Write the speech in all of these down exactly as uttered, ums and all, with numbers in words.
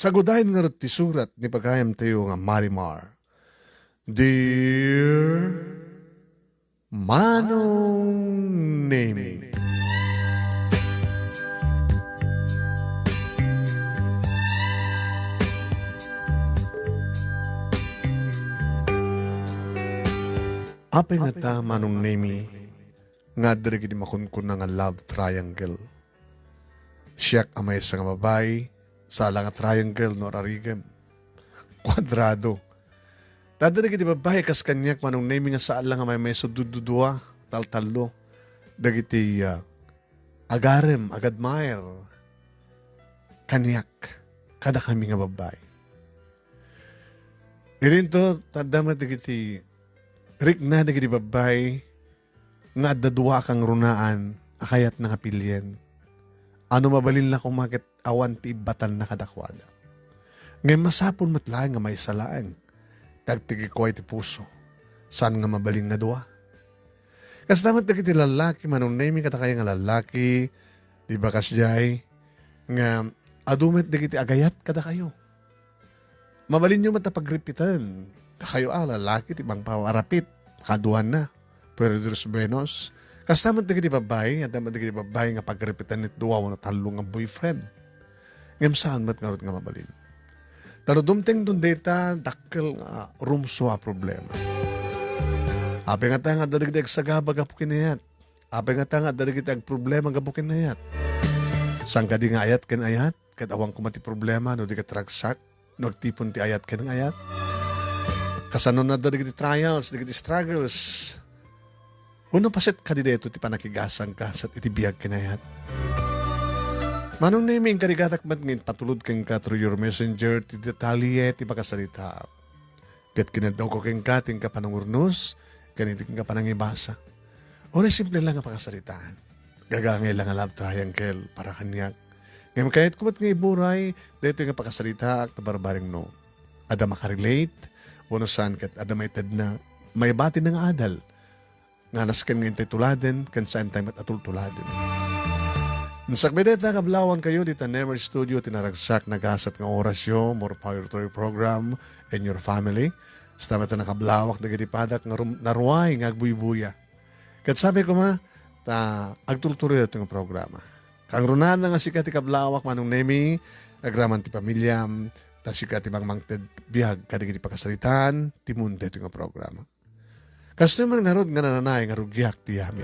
Sagudayen ngarud ti surat ni pagayamtayo nga Marimar. Dear Manong Nemi. Apay ngata, Manong Nemi, nga adda dagiti makunkuna nga love triangle? Siak a maysa nga babai, saan la nga triangle no ararigem. Kuadrado. Ta adda dagiti babai kas kaniak, Manong Nemi, nga saan la nga maymaysa, dududua, taltallo. Dagiti, ah, agarem, agadmire kaniak, kadakami nga babai. Idinto, ta adda met dagiti rikna dagiti babai nga adda dua a kangrunaan a kayatna nga pilien. Ano mabalin la koma ket awan ti ibbatanna kadakuada. Ngem masapul met laeng nga maysa laeng. Ti agtikikua iti puso. Saan nga mabalin nga dua? Kasta met dagiti lallaki, Manong Nemi, kadakayo nga lallaki, di ba kasdiay, nga adu met dagiti agayat kadakayo. Mabalinyo met a pagripiten. Dakayo a lallaki ti mangpaarapit kaduana. Pero Dios buenos. Kasta met dagiti babbai, adda met dagiti babbai nga pagripiten iti dua wenno tallo nga boyfriend. Ngem saan met ngarud nga mabalin. Ta no dumtengton dayta, dakkel nga rumsua a problema. Apay ngata nga adda dagiti agsagaba gapu ken ayat? Apay ngata nga adda dagiti agproblema gapu ken ayat? Saan kadi nga ayat ken ayat? Ket awan koma ti problema no di ket ragsak, no agtipon ti ayat ken ayat? Kasano nga adda dagiti trials, dagiti struggles? Wenno paset kadi daytoy ti pannakigasanggasat iti biag ken ayat? Manong Nemi, inkarigatak met nga impatulod kenka through your messenger ti detalye ti pakasaritaak. Ket kinadawko kenka ti inka panangurnos, ken iti inka panangibasa. Uray simple lang nga pakasaritaan. Gagangay lang nga love triangle para kaniak. Ngem kayatko met nga iburay daytoy nga pakasaritaak ta barbareng no adda makarelate, wenno saan ket adda maitedna, maibatinna nga adal nga nasken nga intay tuladen ken saantay met a tultuladen. Sakbay dayta, kablawankayo dita Never Studio ti naragsak, nagasat nga orasyo, more power to your program and your family. Kasta met a nakablawak dagiti padak nga rum-, naruay nga agbuybuya. Ket sabi koma, ta agtultuloy daytoy nga programa. Kangrunaan nga sika ti kablawak, Manong Nemi, agraman ti pamiliam, ta sika ti mangmangted biag kadagiti pakasaritaan, timon daytoy nga programa. Kastoy man ngarud nga nananay nga rugiak ti yamin.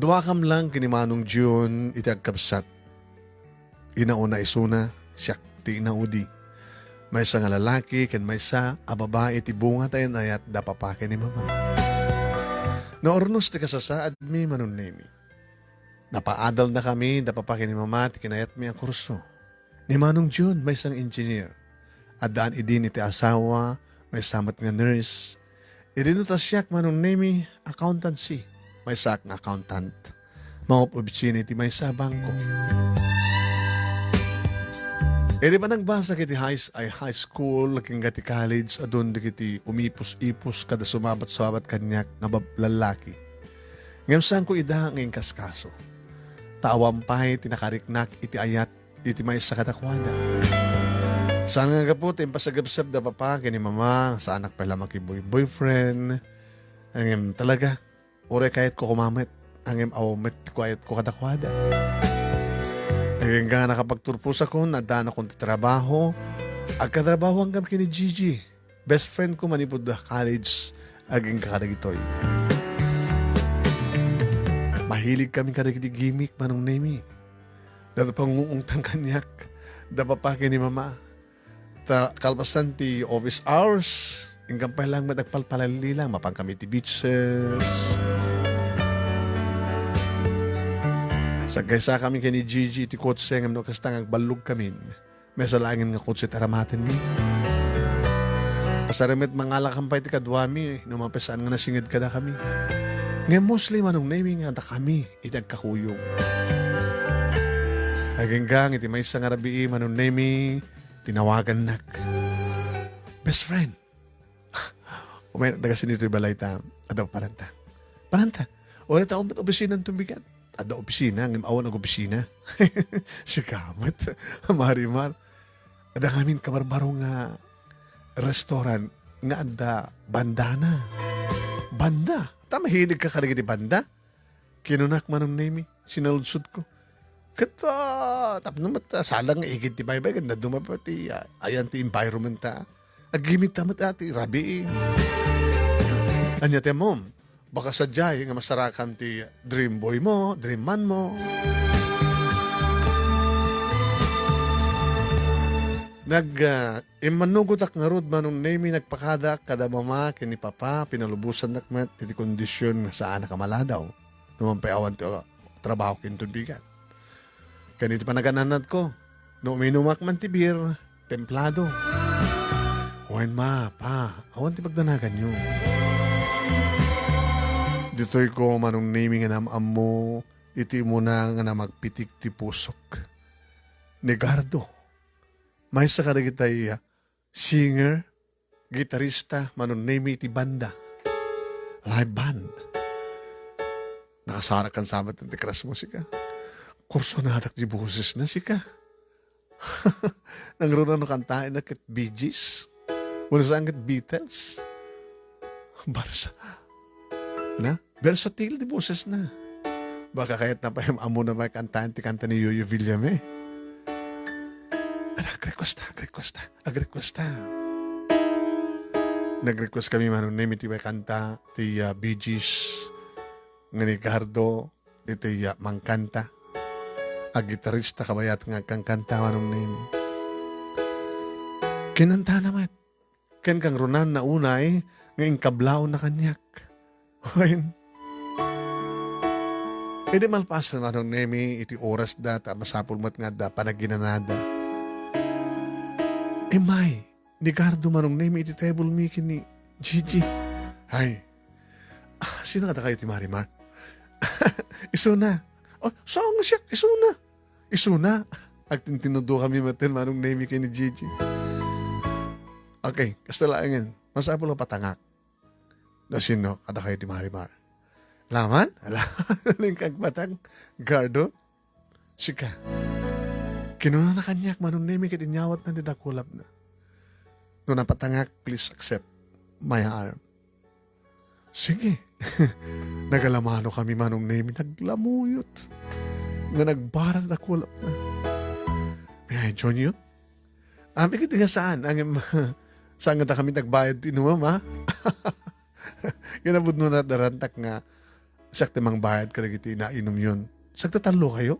Duakam lang ken ni Manong June iti agkabsat. Inauna isuna, siak ti inaudi. Maysa nga lalaki ken maysa a babai ti bunga ta inayat da papa ken ni mama. Naurnos ti kasasaadmi, Manong Nemi. Napaadalnakami da papa ken ni mama ti kinayatmi a kurso. Ni Manong Jun, maysa nga engineer. Addaan idin iti asawa, maysa met nga nurse. Idin ta siak, Manong Nemi, accountancy. Maysaak nga accountant. Mangup-obisina iti maysa a bangko. Idi panagbasa iti high, ay high school, ken ti college, adun dagiti umipus-ipus kada sumabat-suabat kaniak nga bab-, lallaki. Ngem saanko ida nga inkaskaso. Ta awan pay ti nakariknak iti ayat iti maysa kadakuada. Saan nga gapu ta impasagepsep da papa ken ni mama, saanak pay la makiboy-boyfriend. Ngem talaga, uray kayatko koma met, ngem awan met ti kayatko kadakuada. Agingga nakapagturposakon, addanakon ti trabaho, agkatrabahoankami ken ni Gigi. Best friend ko manipud college, agingga kadagitoy. Mahilig kami kadagiti gimmick, Manong Nemi. Dayta pangunguongtan kaniak, da papa ken ni mama. Ta kalpasan ti office hours, inggam pay lang met agpalpalalli lang, mapan kami ti beaches. Saggaysa kami ken ni Gigi ti kotse, ngem no kasta nga agballog kami. Maysa laengen nga kotse ti aramatenmi. Pasar met mangalakam pay ti kaduami, no mapay saan nga nasinged kadakami. Ngem mostly, Manong Nemi, nga dakami iti agkakuyog. Agingga iti maysa nga rabii, Manong Nemi, tinawagannak. Best friend. Umayen, daga sino itoy balay ta, adda pananta. Pananta. Wala ta umat opisina tumbigat. Adda opisina, ngem awan ag-opisina. Sika met, Marimar. Adda ngamin kabarbaro nga restaurant nga adda bandana. Banda. Ta mahilig ka kadagiti banda? Kinunak, Manong Nemi, sinaludsodko. Ket, ah, tapno met, ah, sala nga igid ti baybay, ket naduma pa ti, ah, ayan ti environment ta. Aggimit ta met, ah, ti rabii. Ania ti ammom? Baka sadiay nga masarakam ti dream boy mo, dream man mo. Nag, ah, immanugotak ngarud, Manong Nemi, nagpakadak kada mama ken ni papa, pinalubosannak met iti kondisyon nga saanak a maladaw. Numan pay awan ti, ah, trabaho ken tumbigat. Ken iti panagan-annadko, no uminumak man ti beer, templado. Wen, ma, pa, awan ti pagdanaganyo. Ditoy ko, Manong Nemi, nga nam-ammo iti umuna nga namagpitik ti pusok. Ni Gardo, maysa kadagitay singer, gitarista, Manong Nemi, iti banda. Live band. Nakasarakan sa met ti crush mo, sika. Kursonadak ti boses na, sika. Nangruna no kantaen na ket Bee Gees. Wenno saan ket Beatles. Barsa. Na? Versatile ti boses na. Baka kayat na pay ammo na pay kantaen ti kanta ni Yoyo Villame. Ala, ag-request ta, ag-request ta, ag-request ta. Nag-request kami, Manong Nemi, ti may kanta ti, ah, Bee Gees nga ni Gardo, iti, ah, mangkanta. Aggitarista kabayat nga agkankanta, Manong Nemi. Kinantana met. Ken kangrunan na unay nga inkablaonna kaniak. Wen, idi malpasen, Manong Nemi, iti orasda, ta masapul met nga adda panaginanada. Immay ni Gardo, Manong Nemi, iti table mi ken ni Gigi. Ay, ah, sino kadakayo ti Marimar? Isuna. Oh, saan nga siak? Isuna. Isuna. Agtintinudo kami metten, Manong Nemi, ken ni Gigi. Okay, kasta laengen. Masapul a patangak. No sino kadakayo ti Marimar? Laman? Ala, ning kagpatang, Gardo? Sika. Kinunana kaniak, Manong Nemi, ket inyawatna ti dakulapna. No napatangak, please accept my arm. Sige. Nagalamano kami, Manong Nemi, naglamuyot. Nga nagbara ti dakulapna. May I join you? Amin ket nga saan, ang, saan nga da kami nagbayad ti inumam, ha? Kinapudno na darantak nga, siak ti mangbayad kadagiti nainumyon. Sagtatallo kayo?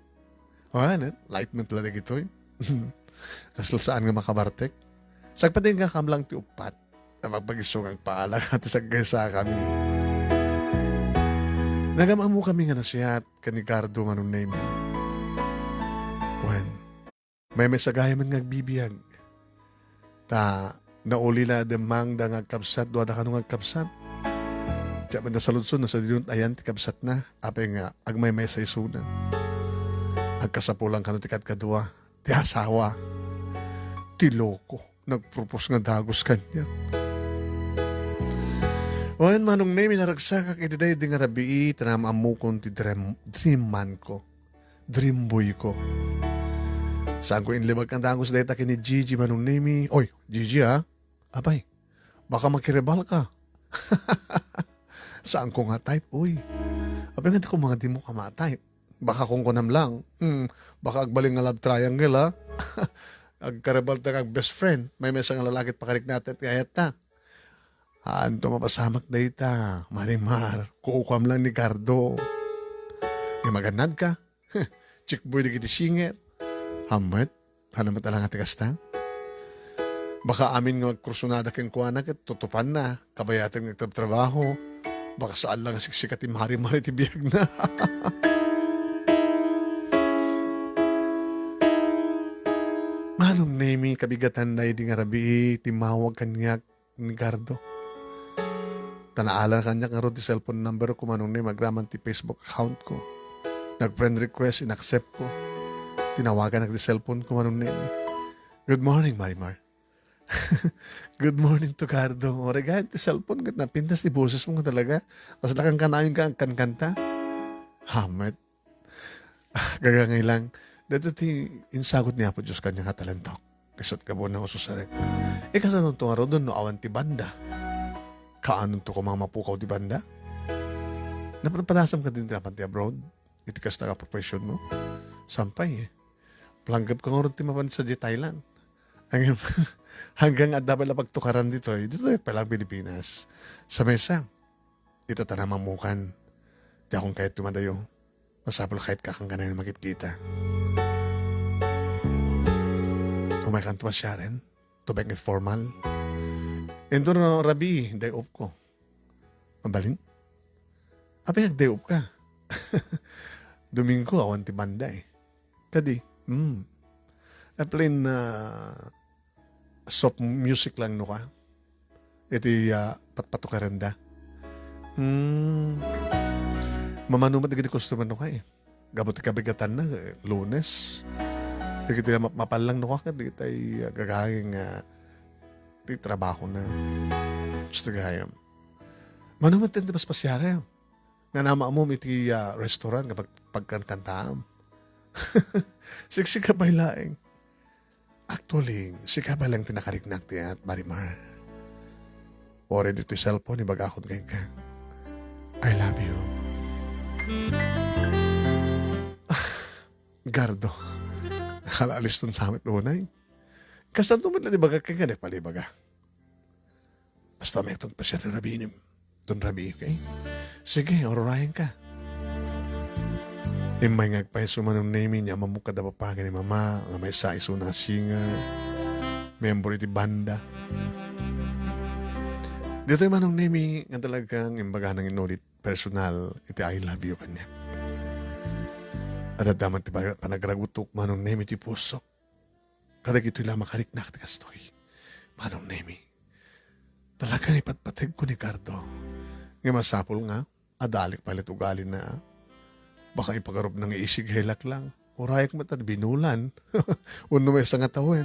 O, ano? Light man talaga itoy. Kasla saan nga makabartek. Sagpati nga kam lang ti uppat. Napagpagisungang pala, ti sagkaysa kami. Nagam-ammo kami nga nasiat, ken ni Gardo, Manong Nemi. Wen, maymaysa gayam nga agbibiag. Ta, nauli la demmangda nga agkabsat, duada kano nga agkabsat. Diak met nasaludsod no sadino ayan ti kabsatna, apay nga agmaymaysa isuna. Agkasapulan kano ti kadkadua, ti asawa, ti loko, nagpropose nga dagus kaniak. Wen, Manong Nemi, naragsakak iti daydi nga rabii, ta naam-ammokon ti dream, dream man ko. Dream boy ko. Saanko inlibak nga dagus dayta ken ni Gigi, Manong Nemi. Oy, Gigi, ha? Apay, baka makirebal ka. Saanko nga type, uy. Apay nga diko nga dimo ka ma-type. Baka kunkunam lang. Hmm, baka agbalin nga love triangle, ha? Agkarebal ta nga best friend. Maymaysa nga lalaki ti pakariknaan ti ayat ta. Haanto mapasamak dayta, Marimar. Kukuam lang ni Gardo. Nga magannad ka. Chick boy dagiti singer. Hammet, haan met a lang ti kasta. Baka amin nga agkursunada kenkuana ket tutupanna, kabayaten nga agtrabtrabaho. Baka saan lang nga siksika ti Marimar iti biagna. Manong Nemi, kabigatan daydi nga rabii, timmawag kaniak ni Gardo. Ta naala kaniak ngarud ti cellphone number ko, Manong Nemi, agraman ti Facebook account ko. Nag-friend request, inaccept ko. Tinawaganak ti cellphone ko, Manong Nemi. "Good morning, Marimar. Good morning to Cardo. Uray gayam ti cellphone, ket napintas ti boses mo nga talaga. Kasla kankanayon ka, kankanta. Hamet. Ah, gagangay lang. Daytoy ti insagut ni Apo Dios kaniak nga talento. Kasat ka buno nga ususarek. Ikasanonto ngaruden no awan ti banda? Kaanonto koma mapukaw ti banda? Napadasam ka din ti napan ti abroad? Iti kasta nga profession mo? Sampay, eh. Palanggep ka ngarud ti mapan sa di Thailand. Hanggang, hanggang adda pay la pagtukaran ditoy. Ditoy pay lang Pilipinas. Sa mesa, ita ta na mamukan. Di akong kayat tumadayo. Masapul kayat ka kankanayon makitkita. Umay kanto pasiaren. To make it formal. Inton no rabii, day off ko. Mabalin? Apay nga day off ka? Domingo, awan ti banda eh. Kadi, hmm. A plain, ah, soft music lang no ka. Iti, ah, patpatukaranda. Hmm. Mamano met dagiti customer no ka eh. Gapu ti kabigatanna, eh, Lunes. Dagiti ma-, mapallang no ka, dagiti, ah, gagangay nga ti trabaho na. Gusto gayam. Mano met ti paspasiarem? Nga namaamom iti, ah, restaurant nga pag-, pagkankantaam. Siksika pay laeng. Actually, sika pay laeng ti nakariknak ti at Marimar. Uray ditoy cellphone, ibagakon kenka. I love you. Ah, Gardo. Nakalaaliston sa amin unay. Kasanto met la di bagak kenka, di palibaga. Basta may itong pasyar ni Rabini. Ton Rabi, okay? Sige, ururayan ka. Immay nga agpayso Manong Nemi, ni amamok kada papagen ni Mama, nga maysa isuna a singer, member iti banda. Ditoy Manong Nemi, nga talagang imbagana nga inulit personal iti I love you kaniak. Adda man ti pag-, panagragutok Manong Nemi ti pusok. Kadagitoy la makariknak ti kastoy. Manong Nemi, talaga nga ipatpategko ni Cardo. Nga masapul nga, adalik pay la ti ugalina. Baka ipagarupna nga isighelak lang. Urayek met a binulan. Wenno maysa nga tawen.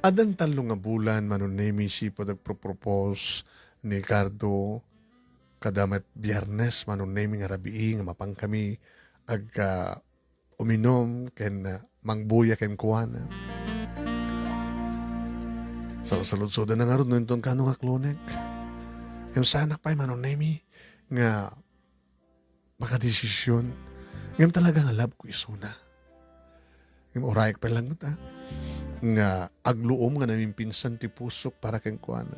Addan tallo nga bulan, Manong Nemi, sipud agpropropose ni Cardo, kada met Biyernes, Manong Nemi, nga rabii nga mapankami ag-, ah, uminum ken, ah, mangbuya kenkuana. Salsaludsodanna ngarud no inton kano nga klunek. Ngem saanak pay, Manong Nemi, nga makadesision. Ngem talaga nga love ko isuna. Ngem urayek pay langit, ah, nga agluom nga namimpinsan ti pusok para kenkuana.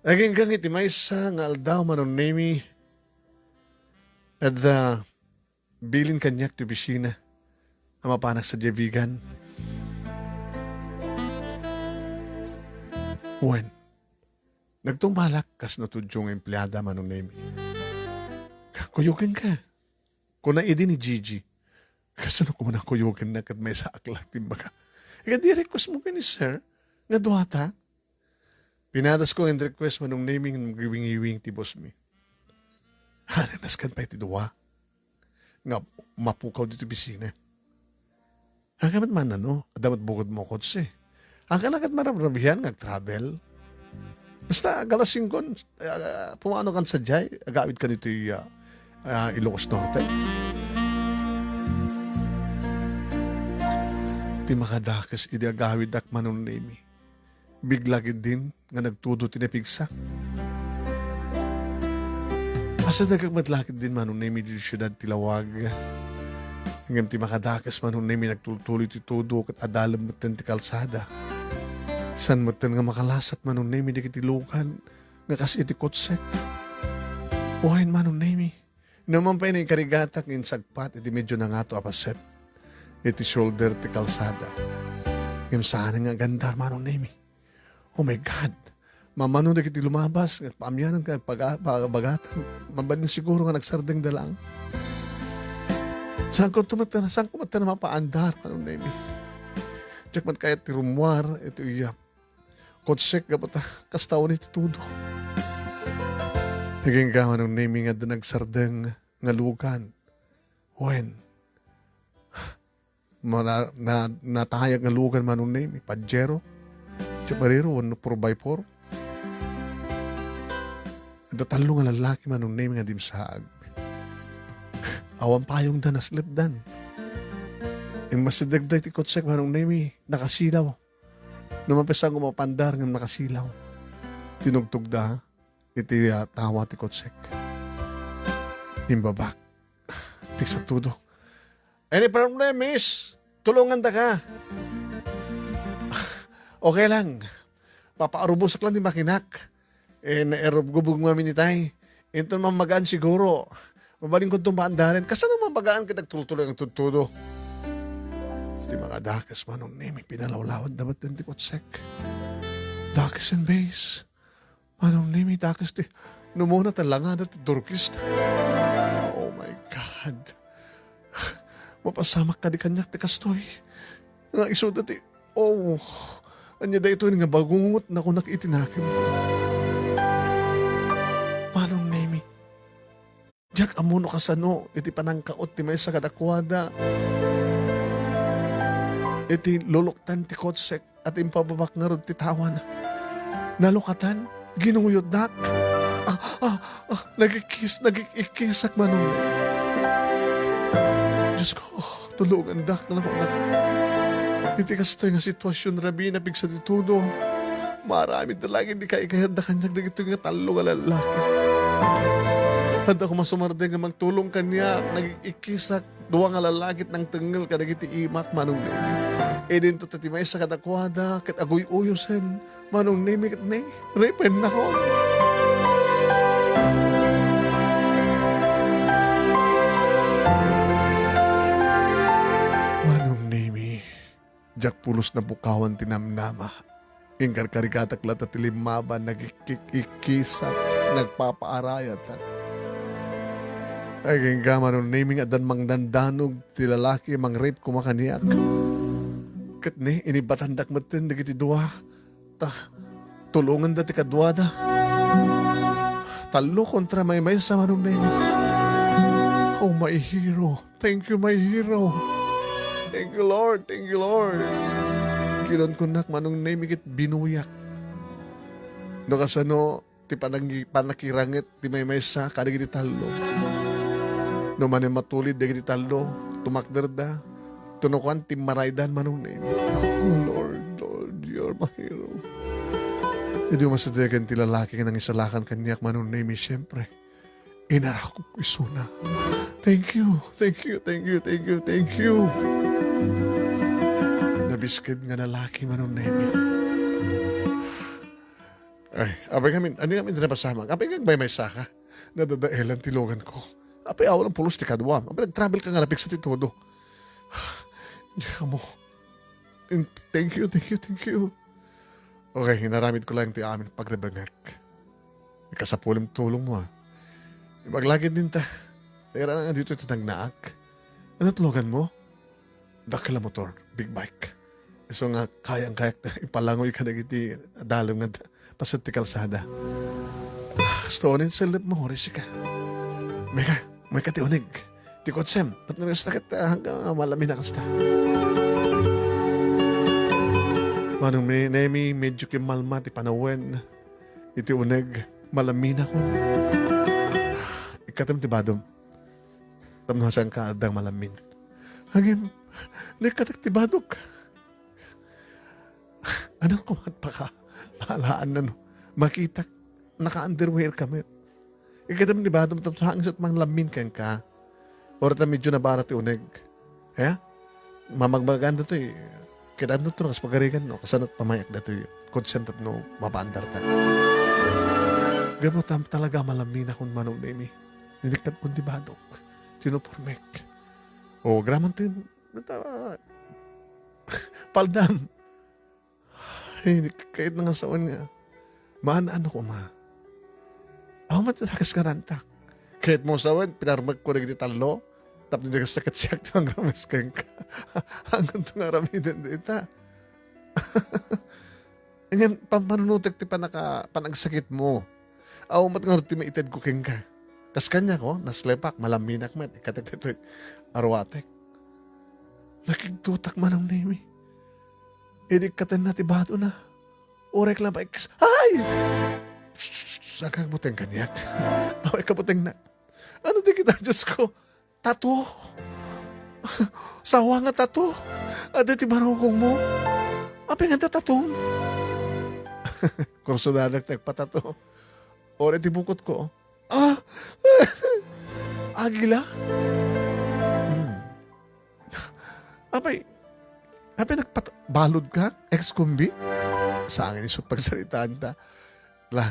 Aginggang iti maysa nga aldaw, Manong Nemi, adda bilin kaniak ti opisina a mapanak sadiay bigan. Wen, nagtungpalak kasno tudjo nga empleada, Manong Nemi. Kuyogenka. Kuna idi ni Gigi, "Kasano koma a kuyogennak ket maysaak la ti imbaga?" Kadi request mo ken ni sir nga duata. Pinadasko nga in-request, Manong Nemi, nga magwiwingiwing ti boss mi. Haranas kan pay ti dua nga mapukaw ditoy opisina. Hakan met man, ano, adda met bukod mo kotse. Hakan ket marabrabian nga ag-travel. Basta, galasingkon, ah, pumano kan sadiay, agawid kan itoy, ah, ah, Ilocos Norte. Ti makadakes idi agawidak, Manong Nemi. Bigla ketdin nga nagtudo ti napigsak. Asadagak met la ketdin, Manong Nemi, iti siudad ti lawag. Ngem ti makadakes, Manong Nemi, nagtultuloy ti tudo ket adalem metten ti kalsada. Saan metten nga makalasat, Manong Nemi, dagiti lugan nga kas iti kotsek. Wen, Manong Nemi, Naman pay nga ikarigatak nga insagpat iti medyo nangato a paset iti shoulder ti kalsada. Ngem saan nga agandar, Manong Nemi. Oh my God! Mamano dagiti lumabas, nga paamianan ka, paga-, pagabagatan, mabalin siguro nga nagsardengda lang. Saanko met, saanko met mapaandar, Manong Nemi. Diak met kayat ti rummuar, iti iya. Kotsek, gapu ta, kasta unay ti tudo. Agingga, Manong Nemi, nga adda nagsardeng nga lugan. Wen, mana-, na-, natayag nga lugan, Manong Nemi, Pajero, chaparero, wenno four by four. Adda tallo nga lallaki, Manong Nemi, nga dimsaag. Awan payongda, naslipdan. Immasidegda iti kotsek, Manong Nemi, nakasilaw. No mapisan nga mapaandar ngem nakasilaw. Tinugtogda iti, ah, tawa ti kotsek. Imbabak. Pigsa todo. Any problem, miss? Tulongandaka. Okay lang. Papaarubosak lang ti makinak. Eh, nairubgubog mamin itay. Inton mamagaan siguro. Mabalinko itong paandaren. Kasano mamagaan ket agtultuloy ang tudtudo? Ti mga dakes, Manong Nemi, pinalawlawad da met ti kotsek. Dakes and base. Manong Nemi, dakes ti numona ta langada ti durkista. Oh my God. Mapasamak kadi kaniak ti kastoy. Nga isuda ti, oh, ania daytoy nga bagungot nakunak iti nakem. Manong Nemi, diak ammo no kasano iti panangkaot ti maysa kadakuada. Iti luluktan ti kotsek, at impababak ngarud ti tawana. Nalukatan, ginuyodnak. Ah, ah, ah, nagikis, nagikissak, Manong. Diyos ko, tulongandak, nakunak. Iti kastoy nga sitwasyon, Rabi, napigsa ti tudo. Maaramid da lagi di kaikayat da kaniak dagitoy nga tallo nga lallaki. Adda koma sumardeng nga mangtulong kaniak, nagikissak, dua nga lallaki nangtengngel kadagiti imak, Manong Nemi. Idinto ta ti maysa kadakuada ket aguy-uyosen, Manong Nemi, ket ni, ripennakon. Manong Nemi, diak pulos napukawan ti namnama. Inkarkarigatak latta ti limmaba, nagikkikisak, nagpapaarayatak. Agingga, Manong Nemi, nga addan mangdandanog ti lalaki, mangrip koma kaniak. Ket ni, inibatandak metten dagiti dua. Ta, tulonganda ti kaduada. Tallo kontra maymaysa, Manong Nemi. Oh, my hero. Thank you, my hero. Thank you, Lord. Thank you, Lord. Kinunkunnak, Manong Nemi, ket binuyak. No kasano ti panangi-, panakiranget ti maymaysa kadagiti tallo. No manen matulid dagiti tallo, tumakderda. Tunukuan ti maraydan, Manong Nemi. Oh, Lord, Lord, you're my hero. Idi umasidegen ti lalaki nga nangisalakan kaniak, Manong Nemi, siyempre. Inarakop isuna. Thank you, thank you, thank you, thank you, thank you. Nabisked nga lalaki, Manong Nemi. Ay, apay ngamin, ania ngamin ti napasamak? Apay nga agmaymaysa ka? Nadadaelan ti lugan ko. Apay awan ang pulos ti kaduam. Apay nag-travel ka nga napigsa ti todo. Diak ammo. In-, thank you, thank you, thank you. Okay, inaramid ko lang ti amin pagrebengek. Ikasapulem tulong mo, ah. Ibaglagid din ta. Naira nga dito ti nagnaak. Ano tulugan mo? Dakkel a motor, big bike. Isu nga kayang-kayak ta ipalangoy kadagiti adalem nga da-, paset ti kalsada. Ah, kasta unin, sellep mo, hurisi ka. Meka, meka ti uneg. Ti kotsem, tapno kasta ket, ah, hanggang, ah, malamin a kasta. Manong Nemi, medyo kimmalma ti panawen. Iti uneg, malamin a kon. Ikkatem ti badom. Tapno saan ka adda malamin. Ngem, naikkatek ti badok. Ano ko matpaka? Alaan na, no? Makitak, naka-underwear ka met. Ikkatem ti badom, tapno saan ka manlamin kenka. Or ta medyo nabara ti uneg. He? Mamagmagaan datoy. Kitaem datoy, kas pagarigan, no? Kasano pamayak datoy. Konsent no, mapaandar ta. Gapu tam talaga malamin a kon Manong Nemi. Ninikkat kon ti badok. Tinupormek. O, graman tin, nata-, paldam. Ay, kayat na nga sawen nga. Maan-ano koma. Awan man ti dakes nga rantak. Kayat mo sawen, pinarmek ko dagiti tallo. Tapno di kasta ket siak ti mangrames kenka. Hanggang to nga aramiden dita. Ngem, pampanunutek ti panaka-, panagsakit mo. Awan met ngarud ti maitedko kenka. Kas kaniak, o, naslepak, malamminak met, ikkatek ditoy aruatek. Nakigtotak, Manong Nemi. Idi ikkatenna ti badona. Uray la maikkas-, ay! Shh, shh, shh, agkabuteng kaniak. Awan ikabutengna. Ano dagita, Diosko? Tato? Sawa nga tato? Adda ti barukongmo? Apay nga adda tatom? Kursudadak ti agpatato. Uray ti bukotko. Ah! Agila? Hmm. Apay, apay nagpat-, balod ka? Ex-convict? Saan nga isu ti pagsaritaanta? La,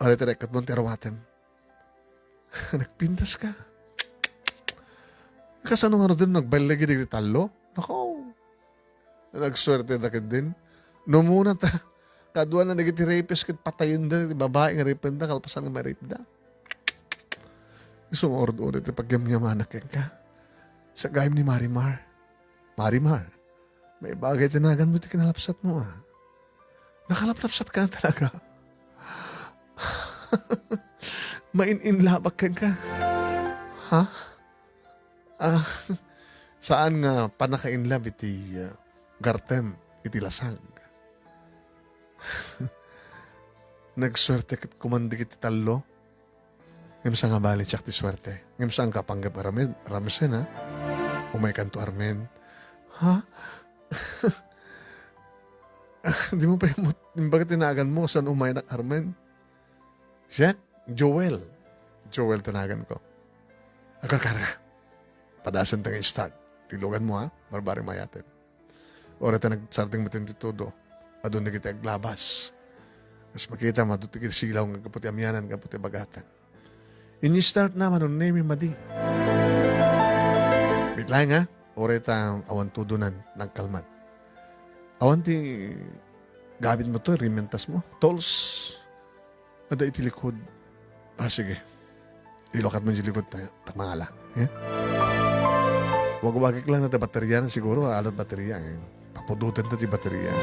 uray ti rekat mo ti aruatem. Nagpintas ka. Kasano nga ruden nagbaligi dagiti tallo? Nako. Nagsuerte da ketdin. No umuna ta, kaduana dagiti rapist ket patayenda ti babai nga rapenda kalpasan nga ma-rape da. Isu nga ur-uri ti pagyamyamanak kenka. Sa gayam ni Marimar. Marimar, maibagay ti naganmo iti kinalapsatmo, a. Nakalaplapsat ka talaga. Main-in love-ak kenka. Ha? Ah, saan nga pannaka-in love iti, ah, gartem iti lasag. Nagsuerte ket kuman dagiti tallo. Ngem saan nga bali, siak ti suerte. Ngem saanka panggep a rami-, ramisen, ha? Umaykanto armen. Ha? Dimo pay met imbaga ti naganmo, saan umaynak armen? Siak, Joel. Joel ti naganko. Agkarkarga. Padasenta nga start. Tiloganmo, ha? Barbari mayaten. Uray ta nagsardeng met ti todo, adun dagiti aglabas. Kas makitam, adu ti silaw nga gapu ti amianan, gapu ti bagatan. Ini-start na, Manong Nemi, madi. Wait lang, ha? Uray ta awan tudonan, nagkalman. Awan ti gabit mo to, rimentas mo. Tools. Adda iti likod. Ah, sige. Ilukat mo iti likod tayo. Ta mangala. Eh? Wagwagik lang na ta baterya na siguro. Alat baterya, eh. Papudutan ta ti baterya.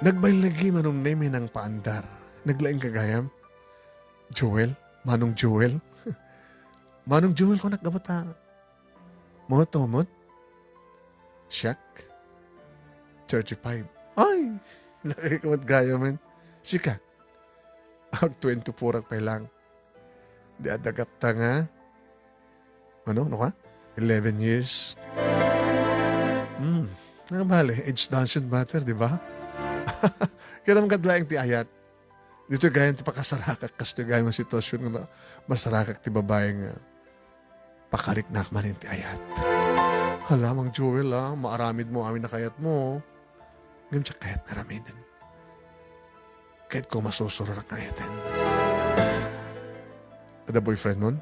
Nagbaylagi, Manong Nemi, nang paandar. Naglaing ka gayam? Joel? Manong Joel? Manong Joel, kunak gabata. Mga tumot? Siak? Thirty-five. Ay! Laki ka mat gaya man. Sika? Ag twenty-four ak pay lang. Di adda gapta nga. Ano? Ano ka? Eleven years. Hmm. Ano bale? Age doesn't matter, di ba? Kaya naman kadlaeng ti ayat. Ditoy gayam ti pakasarakak, kastoy gayam nga sitwasyon nga ma-, masarakak ti babae nga pakariknak manen ti ayat. Hala, Mang Joel, ah, maaramid mo amin a kayat mo. Ngem diak kayat nga aramiden. Kayat ko masusuronak nga ayaten. Adda boyfriend mon?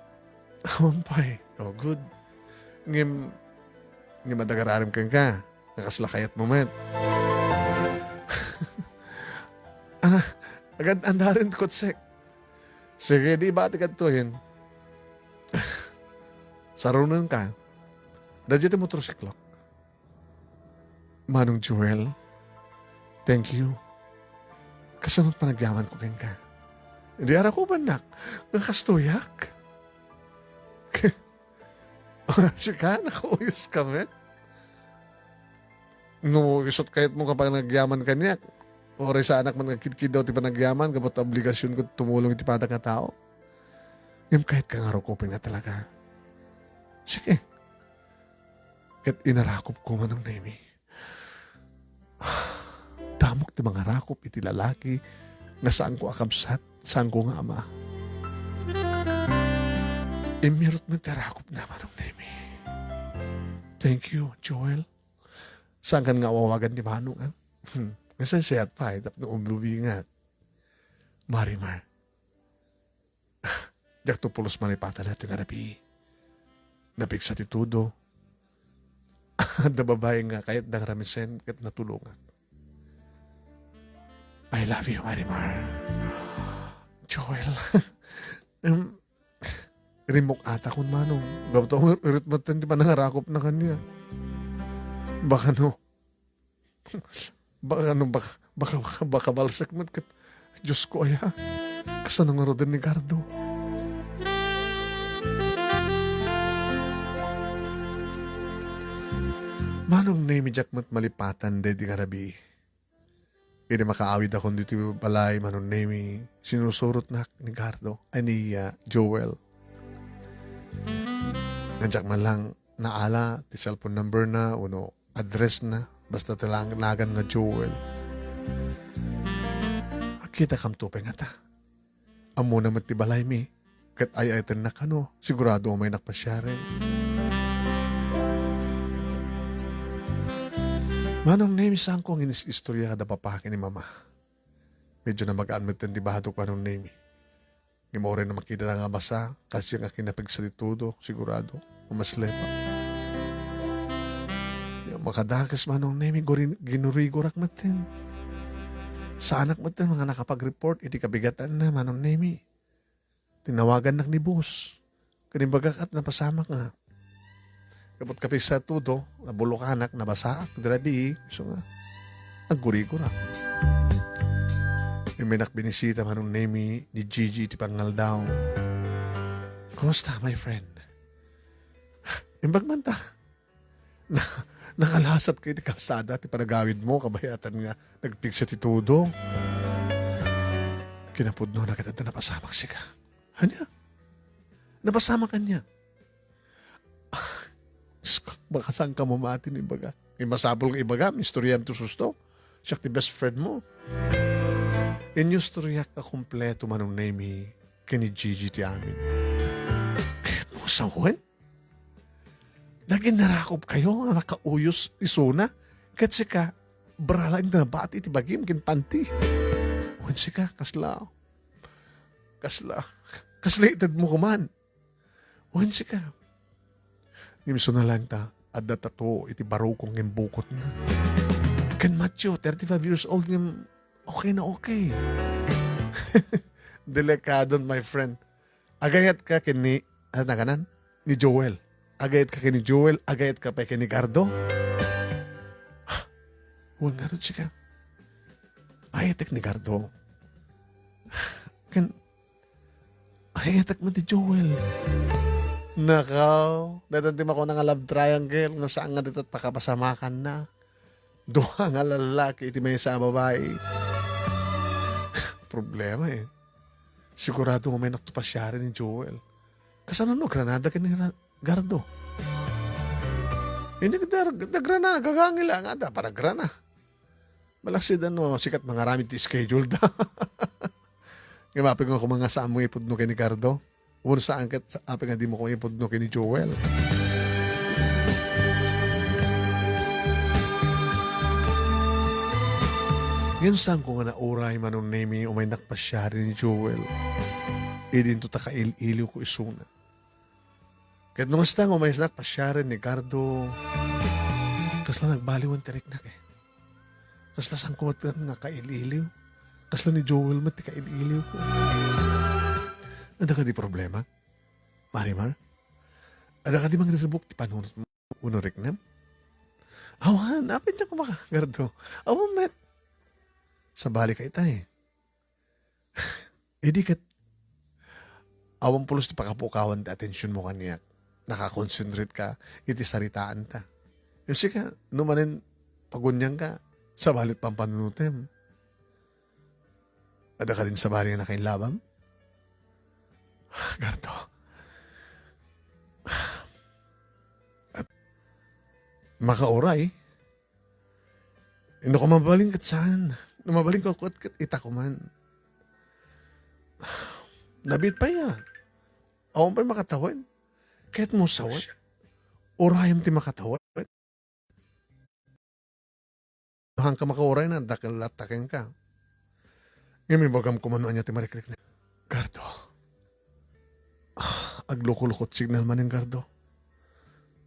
Awan pay. Oh, good. Ngem, ngem adda gararim kenka. Nga kasla kayat mo met. Ana, agad andaren ti kotsek. Sige, di ba ti kadtoyen? Sarunen ka. Dadya ti motorsiklok. Manong Joel, thank you. Kasano panagyaman ko kenka? Di arakubannak. Nga kastoyak? Sika, nakauyos ka met. No, isut kayat mo nga panagyaman kaniak. Uray saanak man agkidkiddaw ti panagyaman, gapu ta obligasion ko tumulong iti padana nga tao. Ngem kayat ka nga rukopen nga talaga. Sige. Ket inarakop ko, Manong Nemi. Damok ti mangarakop iti lalaki nga saanko a kabsat, saanko nga ama. Immirot met ti arakop na, Manong Nemi. Thank you, Joel. Saankan nga awawagan ni Manong, ah? Hmm. Nasaysayaat pay, tapno umlubingat. Marimar. Diak to pulos malipatan daytoy nga rabii. Napigsa ti todo. Adda babae nga kayatda nga ramisen ket natulongak. I love you, Marimar. Joel. Em, rimmuk-atakon, Manong. Gapu ta irit met ti panangarakopna kaniak. Baka no. Baka no, baka, baka, baka, baka balsek met ket Diosko aya, kasano ngaruden ni Gardo? Manong Nemi, diak met malipatan daydi nga rabii. Idi makaawidakon ditoy balay, Manong Nemi, sinusurotnak ni Gardo, ay ni, ah, Joel. Nga diak man lang naala ti cellphone number na wenno address na, basta ti lang-, nagan nga Joel. Agkitakam to pay ngata. Ammona met ti balaymi, ket ay-ayatennak kano, sigurado umaynak pasiaren. Manong Nemi, saanko nga inis-istorya kada papa ken ni mama. Medyo namagaan metten ti badok, Manong Nemi. Ngem uray no makita nga basa, kasdiay nga kinapigsa ti tudo, sigurado, umaslepa. Makadakes, Manong Nemi, guri-, ginurigurak metten. Saanak metten nga nakapag-report iti kabigatanna, Manong Nemi. Tinawagannak ni boss. Ken imbagak a napasamak nga. Ket kapigsa tudo, nabulokanak, nabasaak, dira bii, isu nga, aggurigurak. Immenak binisita, Manong Nemi, ni Gigi iti pangaldaw. "Kumusta, my friend?" "Imbag man ta. Na-, nakalasat ka iti kalsada, ti panagawidmo, kabayatan nga nagpigsa ti tudo." Kinapudno na ket adda napasamak sika. Ania? Napasamak ania? Ah, Diyos ko, baka saan ka mamati no ibaga. Eh, masapul nga ibaga, istoryaem to susto. Siak ti best friend mo. Inyustoryak a kompleto, Manong Nemi, ken ni Gigi ti amin. Ket mo sawen? Nagin narakop kayo nga nakauyos isuna. Ket sika, bra laeng ti nabati iti bagim ken panti. Wen sika, kasla, kasla, kasla itedmo kuman. Wen sika. Ngem isuna laeng ta, adda tattoo iti barukong ngem bukotna. Ken Matthew, thirty-five years old ngem okay na okay. Delikadon, my friend. Agayat ka ken ni, ano nga kanan? Ni Joel. Agayat ka ken ni Joel, agayat ka pay ken ni Gardo. Wen ngarud sika. Ayatek ni Gardo. Ken, ayatek met ni Joel. Nakaw, dayta ti makuna nga love triangle, no saan nga dayta pakapasamakanna. Dua nga lallaki iti maysa a babai. Problema, eh. Sigurado nga umaynak to pasiaren ni Joel. Kasano no agrana da ken ni Ra-, Gardo? Hindi ka dar-, nagrana, gagangil nga da, panagrana. Malaksid ano, sikat mangaramid ti schedule da. Ngem apay nga koma nga saan mo ipudno ken ni Gardo? Wen saan ket sa-, apay nga di mo koma ipudno ken ni Joel? Ngem saanko nga nauray, Manong Nemi, umaynak pasiaren ni Joel. Idinto ta kail-iliwko isuna. Ket no kasta nga umaynak pasiaren ni Gardo, kasla nagbaliwen ti riknak, eh. Kasla saanko met nga kail-iliw. Kasla ni Joel met ti kail-iliwko. Adda kadi problema, Marimar? Adda kadi mangriribuk ti panunotmo wenno riknam? Awan, apay diak koma, Gardo? Awan met. Sabali ka itay. Idi ket awan pulos ti pakapukawan ti atensionmo kaniak. Nakakonsentrate ka iti saritaanta. Ngem sika, no manen paguniangka, sabali ti pampanunotem. Adda kadin sabali nga nakainlabam? Gardo. At makauray. No koma mabalin ket saan. No mabalin ka ket, ket ita koman. Nabiit pay a. Awan pay makatawen. Ket mo sawen. Urayem ti makatawen. Haan ka makauray na, dakkel latta kenka. Ngem ibagam koman no ania ti marikrikna. Gardo. Ah, aglukolukot signal manen, Gardo.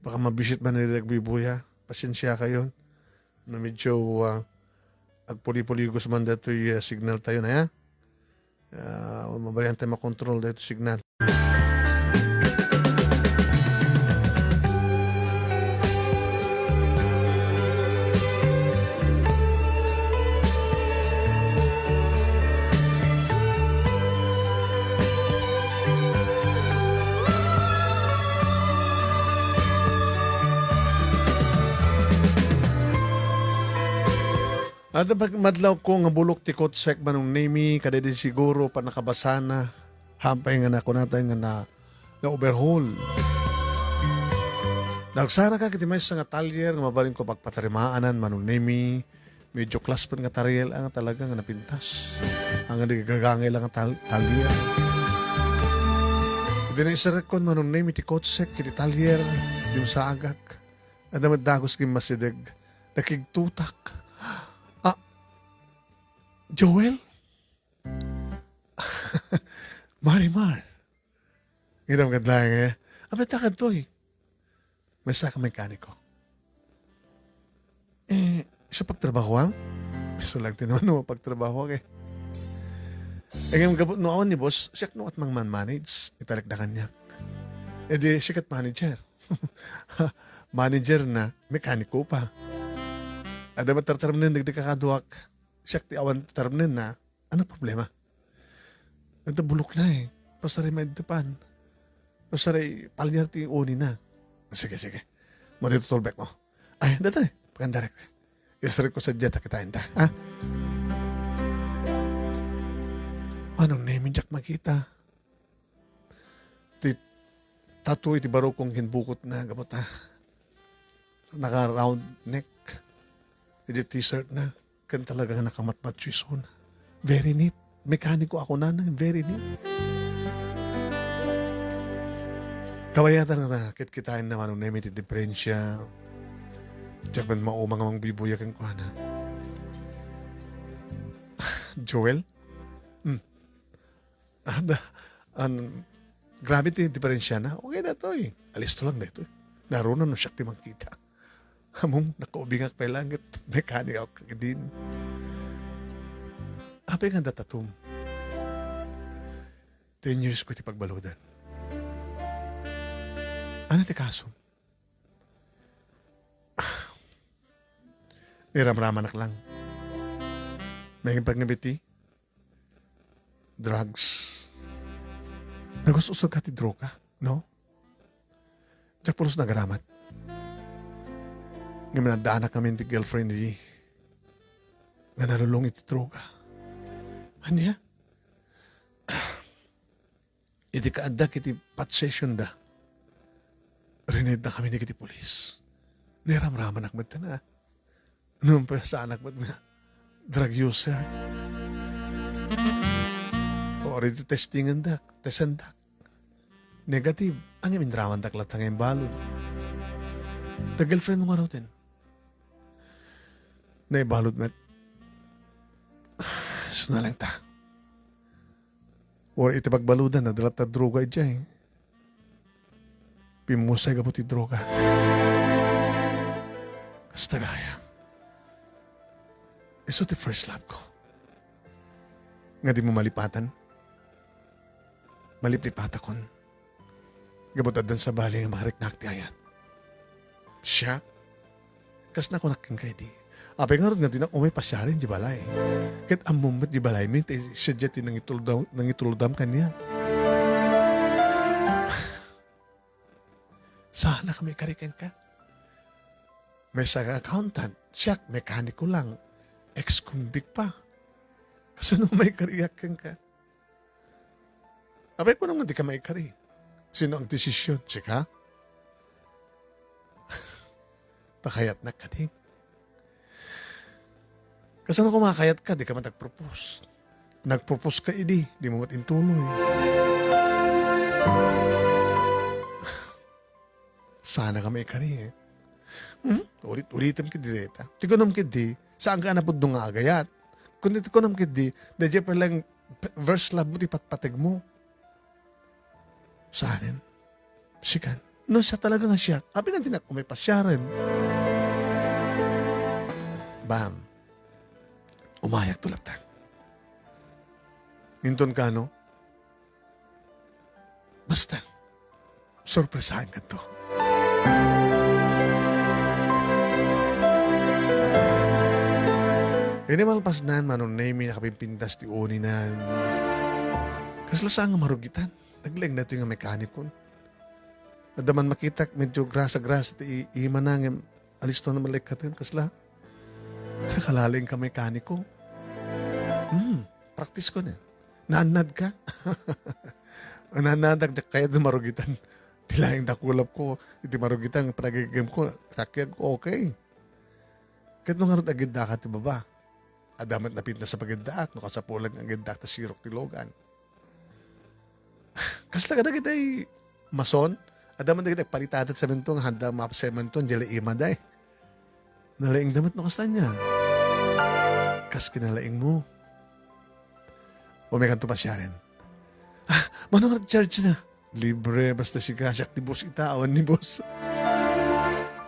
Baka mabisit man iti agbubuya. Pasiensiakayon. No medyo, ah, agpulipuligos man daytoy, ah, signal tayo na, ya. Ah, mabalintayo makontrol daytoy signal. Adda pagmadlawko nga bulok ti kotsek, Manong Nemi, kadaydi siguro pannakabasana. Hampay nga nakunatan nga na, na-overhaul. Nagsarak iti maysa nga talyer nga mabalinko pagpatarimaanan, Manong Nemi. Medyo klaspen nga talyer nga talaga nga napintas. Ang nagagangay lang nga tal-, talyer. Iti naisarakon, Manong Nemi, ti kotsek iti talyer, dimsaagak. Adda met dagus gimmasideg. Nakigtutak. Ah, Joel? Marimar. Ngem kadlaeng, eh. Apay ta kadtoy? Maysa ka mekaniko. Eh, isu pagtrabahoam? Isu lang ti naman no pagtrabaho, eh. Eh, ngem gapu no awan ni boss, siak no at mang manage, italek da kaniak. Eh, di sikat manager. Manager na, mekaniko pa. Adda met tartarmenen dagiti kakaduak. Siak ti awan tarmenen na, ano problema? Adda bulok na eh. Pasaray maiddapan. Pasaray palyar ti uni na. Sige, sige. Madi tutulbek mo. Ay, datoy. Pakandarek. Isarek ko sa jet, kita inda. Ha? Manong Nemi, diak makita. Ti tattoo iti barukong kinbukot na gapu ta naka-round neck. Iti t-shirt na. Ken talaga nga nakamatmatch isuna. Very neat. Mekaniko ako na, very neat. Kabayatan na, kitkitaen na Manong Nemi ti diferensya. Diak man mauma nga mangbibuya kenkuana. Joel? Hmm. Ada, an, grabe ti diferensiana. Okay daytoy. Alisto lang daytoy. Naruna no siak ti mangkita. Ammom, nakaubingak pay langit. Mekanik ako kadin. Apay nga datatom? Ten years ko ti pagbaludan. Ano ti kasom? Niramramanak lang. May pagngabiti? Drugs. Nagus-usog ka ti droga, no? Diak pulos nagaramat. Ngem naddaanak ngamin ti girlfriend idi nga nalulong iti droga. Ania? Idi kaaddak iti pat session da, rinedda kami dagiti pulis. Niramramanak met na. Nung pasanak met nga drug user. O, ready testingendak, tesendak. Negative. Ang iminramandak latta nga imbalud. Ta girlfriend mo nga ruten. Naibalud met. Suna lang ta. Or iti pagbaludan, nadala ta droga idiay. Pimmusay gapu ti droga. Kasta gayam. Isu ti first love ko. Nga di mo malipatan. Maliplipatakon. Gapu ta addan sabali nga makariknak ti ayat. Siak? Kas nakunak kenka idi. Apay ngarud nga dinak umay pasiaren di balay. Ket ammom met di balay mi, ti siya ti nangituldaw-, nangitulodam kaniak. Saan a kami kari kenka? Maysa nga accountant, siak, mekaniko lang. Ex-convict pa. Kasano may kariak kenka? Apay ko naman di ka maikari. Sino ang desisyon? Sika? Pakayatnak kadi. Kasano kumakayat ka? Di ka man nag-propose. Nag-propose ka idi, di mo mat intuloy. Sana ka maikari eh. Hmm? Ulit-ulitem kidi deta. Ti kunam kidi, saan ka napudno nga agayat? Kundi ti kunam kidi, da Jeffrey lang first love mo ti patpateg mo. Saanen? Sikan. No, siya talaga nga siya. Abi nga dinak umay pasiaren. Bam. Umayak to latta. Inton kano, basta, sorpresahan kanto. Ini malpasnan, Manong Nemi, nakapimpintas ti uninan. Kasla saan nga marugitan? Naglaing daytoy nga mekanikon. Adda man makitak, medyo grasa-grasa ti i-, imana, ngem alisto na malekkaten, kasla. Nakalaing ka mekaniko. Hmm, practice ko na. Naannad ka? Naannadak, diak kayat marugitan. Ti laing dakulap ko, iti marugitan, panagigim ko, takyag ko, okay. Ket no ngarud agiddaak ti baba, adda met napintas a pagiddaak, no kasapulan nga agiddaak ta sirok ti lugan. Kasla kadagiti mason, adda man dagiti agpalitada ti semento nga haanda mapasemento, diay la imada. Nalaingda met no kasta ania. Kas kinalaingmo. Umaykanto pasiaren. Ah, mano nga charge na? Libre, basta sika, siak ti boss ita, awan ni boss.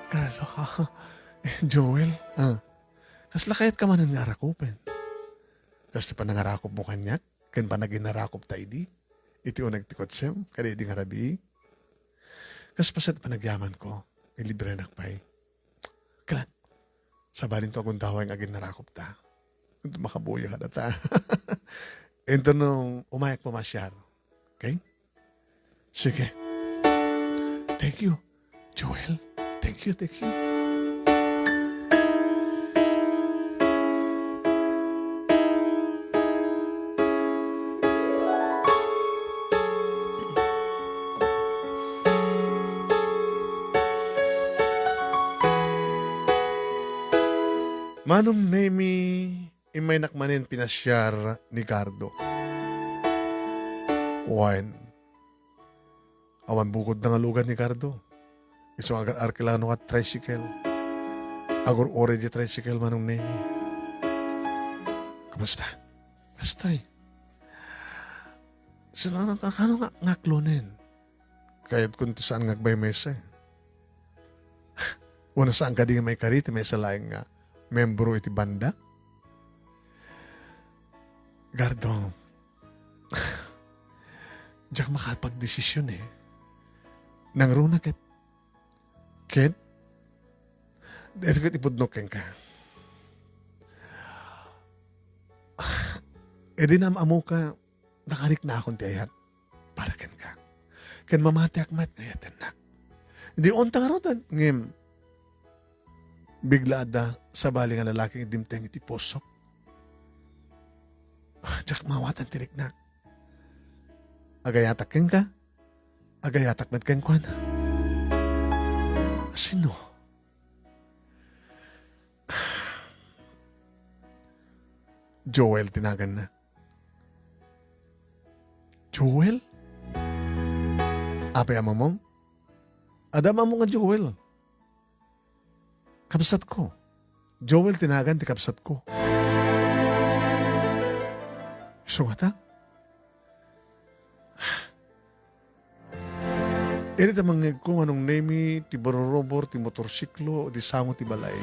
Carlo, ha? Joel, ah, kasla kayatka manen nga arakupen? Kas ti panangarakupmo kaniak, ken panaginarakupta idi, iti uneg ti kotsem, kada idi nga rabii. Kas paset panagyamanko, ilibrenak pay. Kala, sabalinto agundaway nga aginarakupta. Makabuya kadata. Inton no umayak pamasiar. Okay? Sige. Thank you, Joel. Thank you, thank you. Manong Nemi, immaynak manen pinasiar ni Cardo. Wen, awan bukodna nga lugan ni Cardo. Isu nga agar-arkilano kat tricycle. Agur-uri di tricycle, Manong Nemi. Kumusta? Kastoy. Sino nga, kano nga, nga klonen? Kayatkon ti saan nga agmaymaysa. Wenno saan kadi nga maikari ti maysa laeng nga membro iti banda? Gardo, diak makapagdesisyon eh. Nangruna ket, ket, dito ket ipudno kenka. Idi naam-amoka, nakariknakon ti ayat para kenka. Ken mamatiak met nga ayatennak. Di onta ngaruden, ngem bigla adda sabali nga lalaki nga dimteng iti pusok. Ah, diak maawatan ti riknak. Agayatak kenka, agayatak met kenkuana. Sino? Joel ti naganna. Joel? Apay a mamong? Adda mamong nga Joel. Kabsatko. Joel ti nagan ti kabsatko. Isu ngata? Iti ta mangngegko, Manong Nemi, ti barurubor ti motorsiklo, ti sango ti balay.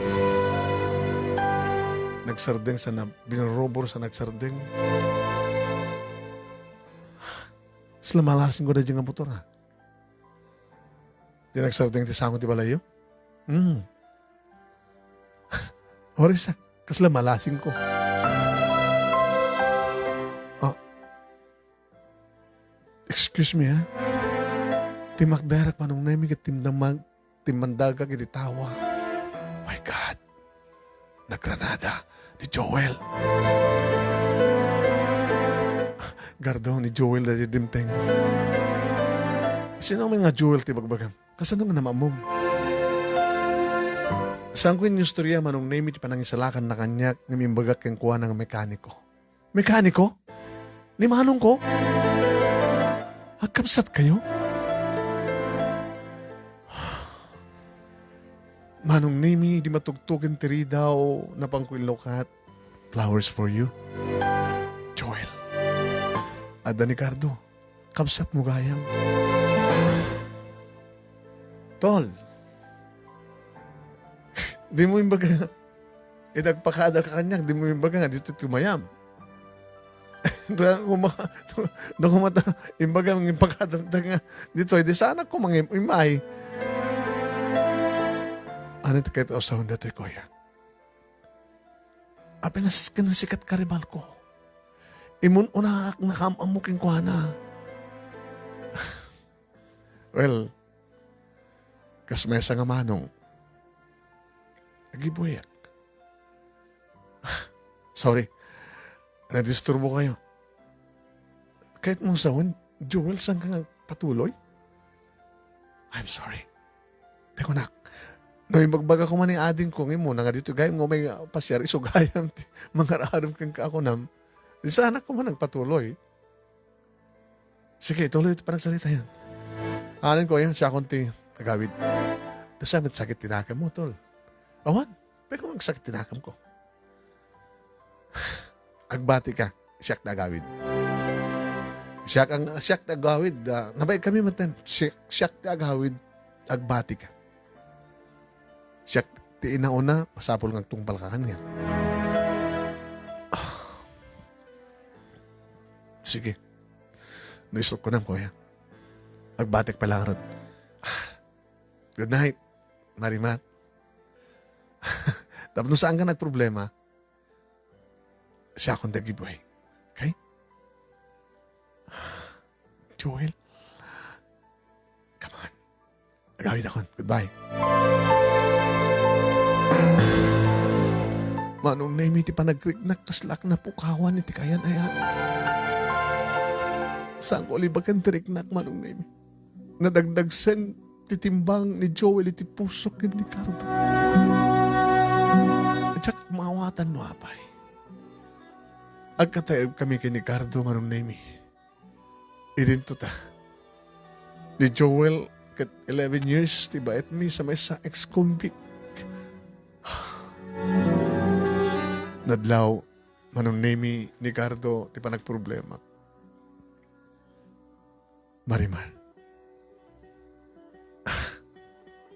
Nagsardeng sana, binurubor sa nagsardeng. Sila malasing ko na dyan nga motor, ha? Di nagsardeng ti sango ti balayyo? Hmm. Orisak, kasla malasing ko. Ah. Excuse me, ha? Timakderak, Manong Nemi, ket timdamag, timmandagak iti tawa. My God. Nagranada ni Joel. Gardo ni Joel daydi dimteng. Sino man nga Joel ti bagbagam? Kasano nga namamong? Saanko inyustoria, Manong Nemi, ti panangisalakanna kaniak ngem imbagak kenkuana nga mekaniko. Mekaniko? Ni manongko? Agkabsat kayo? Manong Nemi, di matugtugen ti ridaw, napanko inlukat. Flowers for you. Joel. Adda ni Cardo. Kabsat mo gayam. Tol. Di mo imbaga, idagpakada ka kaniak, di mo imbaga nga dito tumayam. Da kuma, da kuma ta, imbaga, ang ipagkadamtang nga dito, di sana ko mangim-, imay. Ano ito kahit usahan dito, kuya? Apay nga s-, ken sikat karibal ko. Imun unaak nakaam-ammo kenkuana. Well, kas maysa nga manong, agibuyak. Sorry. Nadisturbo kayo. Kahit mo sawan, Joel, saan ka nga patuloy? I'm sorry. Te kunak, no, imbagbaga ko man ni ading ko, ngem mo, nanga dito gayam nga may pasiar, isu gayam ti mangar-arem ken ka ako nam. Di sana ko man nagpatuloy. Sige, ituloy iti panagsarita yan. Anan ko yan, siakon ti agawid. Dasam met sakit ti nakem mo, tol. Awan, pwede ko magsakit ti nakem ko. Agbati ka, siak ti agawid. Siak ang, siak ti agawid, ah, nabaig kami maten. Siak, siak ti agawid, agbati ka. Siak ti inauna, masapul nga agtungpal ka kaniak. Ah. Sige. Naisok ko na, kuya. Agbatik pa lang, Rod. Ah. Good night, Marimar. Tapno saan ka nagproblema, siakon ti aggibuhay. Okay? Joel, come on. Agawid akon. Goodbye. Manong Nemi, ti panagriknak, kaslaak napukawan iti kayan-ayan. Saanko libaken ti riknak, Manong Nemi. Nadagdagsen ti timbang ni Joel iti puso ken ni Cardo. Diak maawatan no apay. Agkatayaeb kami ken ni Cardo, Manong Nemi. Idinto ta. Ni Joel, ket eleven years ti baetmi sa maysa ex-convict. Nadlaw, Manong Nemi, ni Cardo ti panagproblema. Marimar.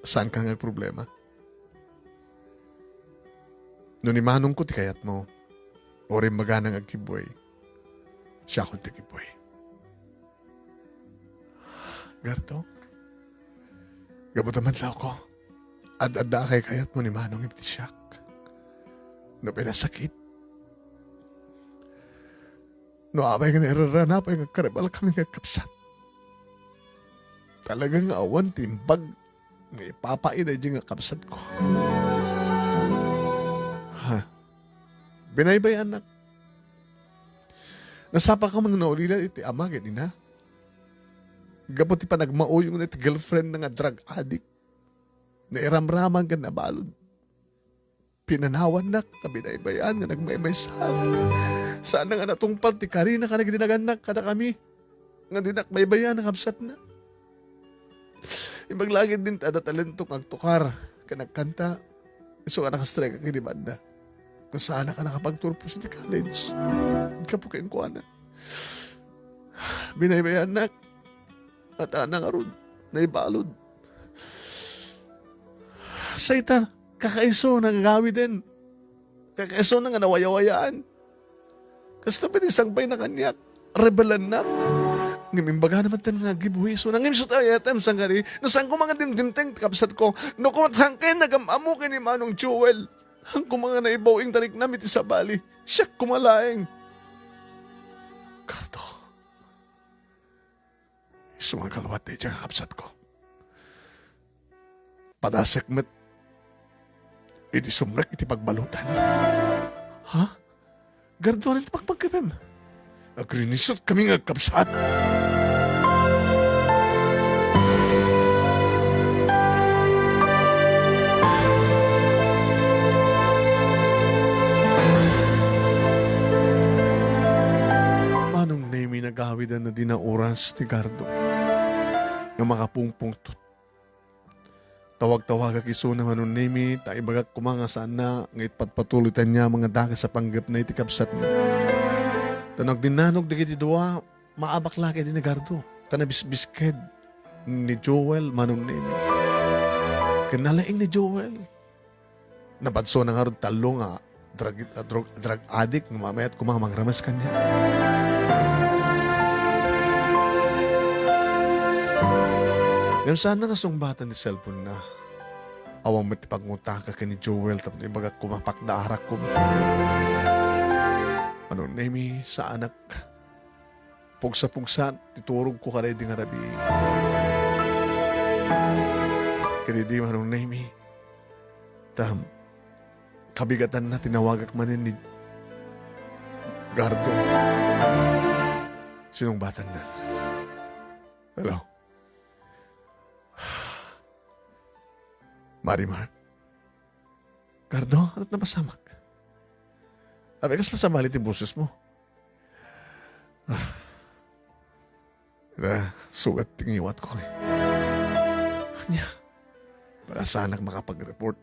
Saan ka nga agproblema? No ni manongko ti kayatmo, uray imbagana nga agkibuay, siakon ti kibuay. Gardo, gapu ta madlawko, ad-adda a kaykayatmo ni manong iti siak. No pinasakit, no apay nga nairarana pay nga agkaribal kami nga agkabsat. Talaga nga awan ti imbag nga ipapaida idiay nga kabsatko. Ha? Binaybay-anak. Nasapa ka man nga naulila iti ama ken ina? Gapu ti panagmauyongna iti girlfriendna nga drug addict. Nairamraman ken nabalud. Pinanawannak nga binaybay-an nga nagmaymaysaak. Saan nga natungpal ti karina ken nagdinagannak kadakami nga dinak baybayan a kabsatna. Imbag la ketdin ti adda talento nga agtukar ken agkanta, isu nga nakastrike ken ni banda. Nga saanak a nakapagturpos iti college. Gapu kenkuana. Binaybayannak. At ana ngarud, naibalud. Sayta, kakaisuna nga agawiden. Kakaisuna nga nawayawayaan. Kastoy pay ti sangpayna kaniak, rebelannak. Ngem imbagana met nga aggibuhi isuna. Ngem isu ti ayatem, sangkari, no saan koma nga dimdimteng ti kabsatko. No koma saan koma nga agam-ammo ken ni Manong Joel. Saan koma nga naibaw ing tariknam iti sabali. Siak koma laeng. Cardo. Isu nga kalwat daydiay nga kabsatko. Padasek met idi sumrek iti pagbaludan. Ha? Garduanan ti pagpagkapem. Agrinisut kami nga agkabsat. Manong Nemi, nagawid a nadina oras ti Gardo nga makapungpungtot. Tawag-tawagak isuna, Manong Nemi, ta ibagak koma nga saanna nga ipatpatuloy ti aniaman nga dakes a panggepna iti kabsatna. Ta no agdinnanog dagiti dua, maabak la ket ni Gardo. Ta nabisbisked ni Joel, Manong Nemi. Ken nalaing ni Joel. Napadsona ngarud tallo nga drug, ah, drug, drug addict nga mamayat koma nga mangrames kaniak. Ngem saanna nga sungbatan ti cellphone-na. Awan met ti pagngutaka ken ni Joel tapno ibagak koma pakdaarak koma. Manong Nemi, saanak. Pugsa-pugsa ti turogko kadaydi nga rabii. Kadaydi, Manong Nemi. Ta, kabigatanna, tinawagak manen ni, Gardo. Sinungbatanna. Hello? Marimar? Gardo, ania ti napasamak? Apay, kasla sabali ti bosesmo? Ah. Sugat ti ngiwatko, eh. Ania? Para saanak makapag-report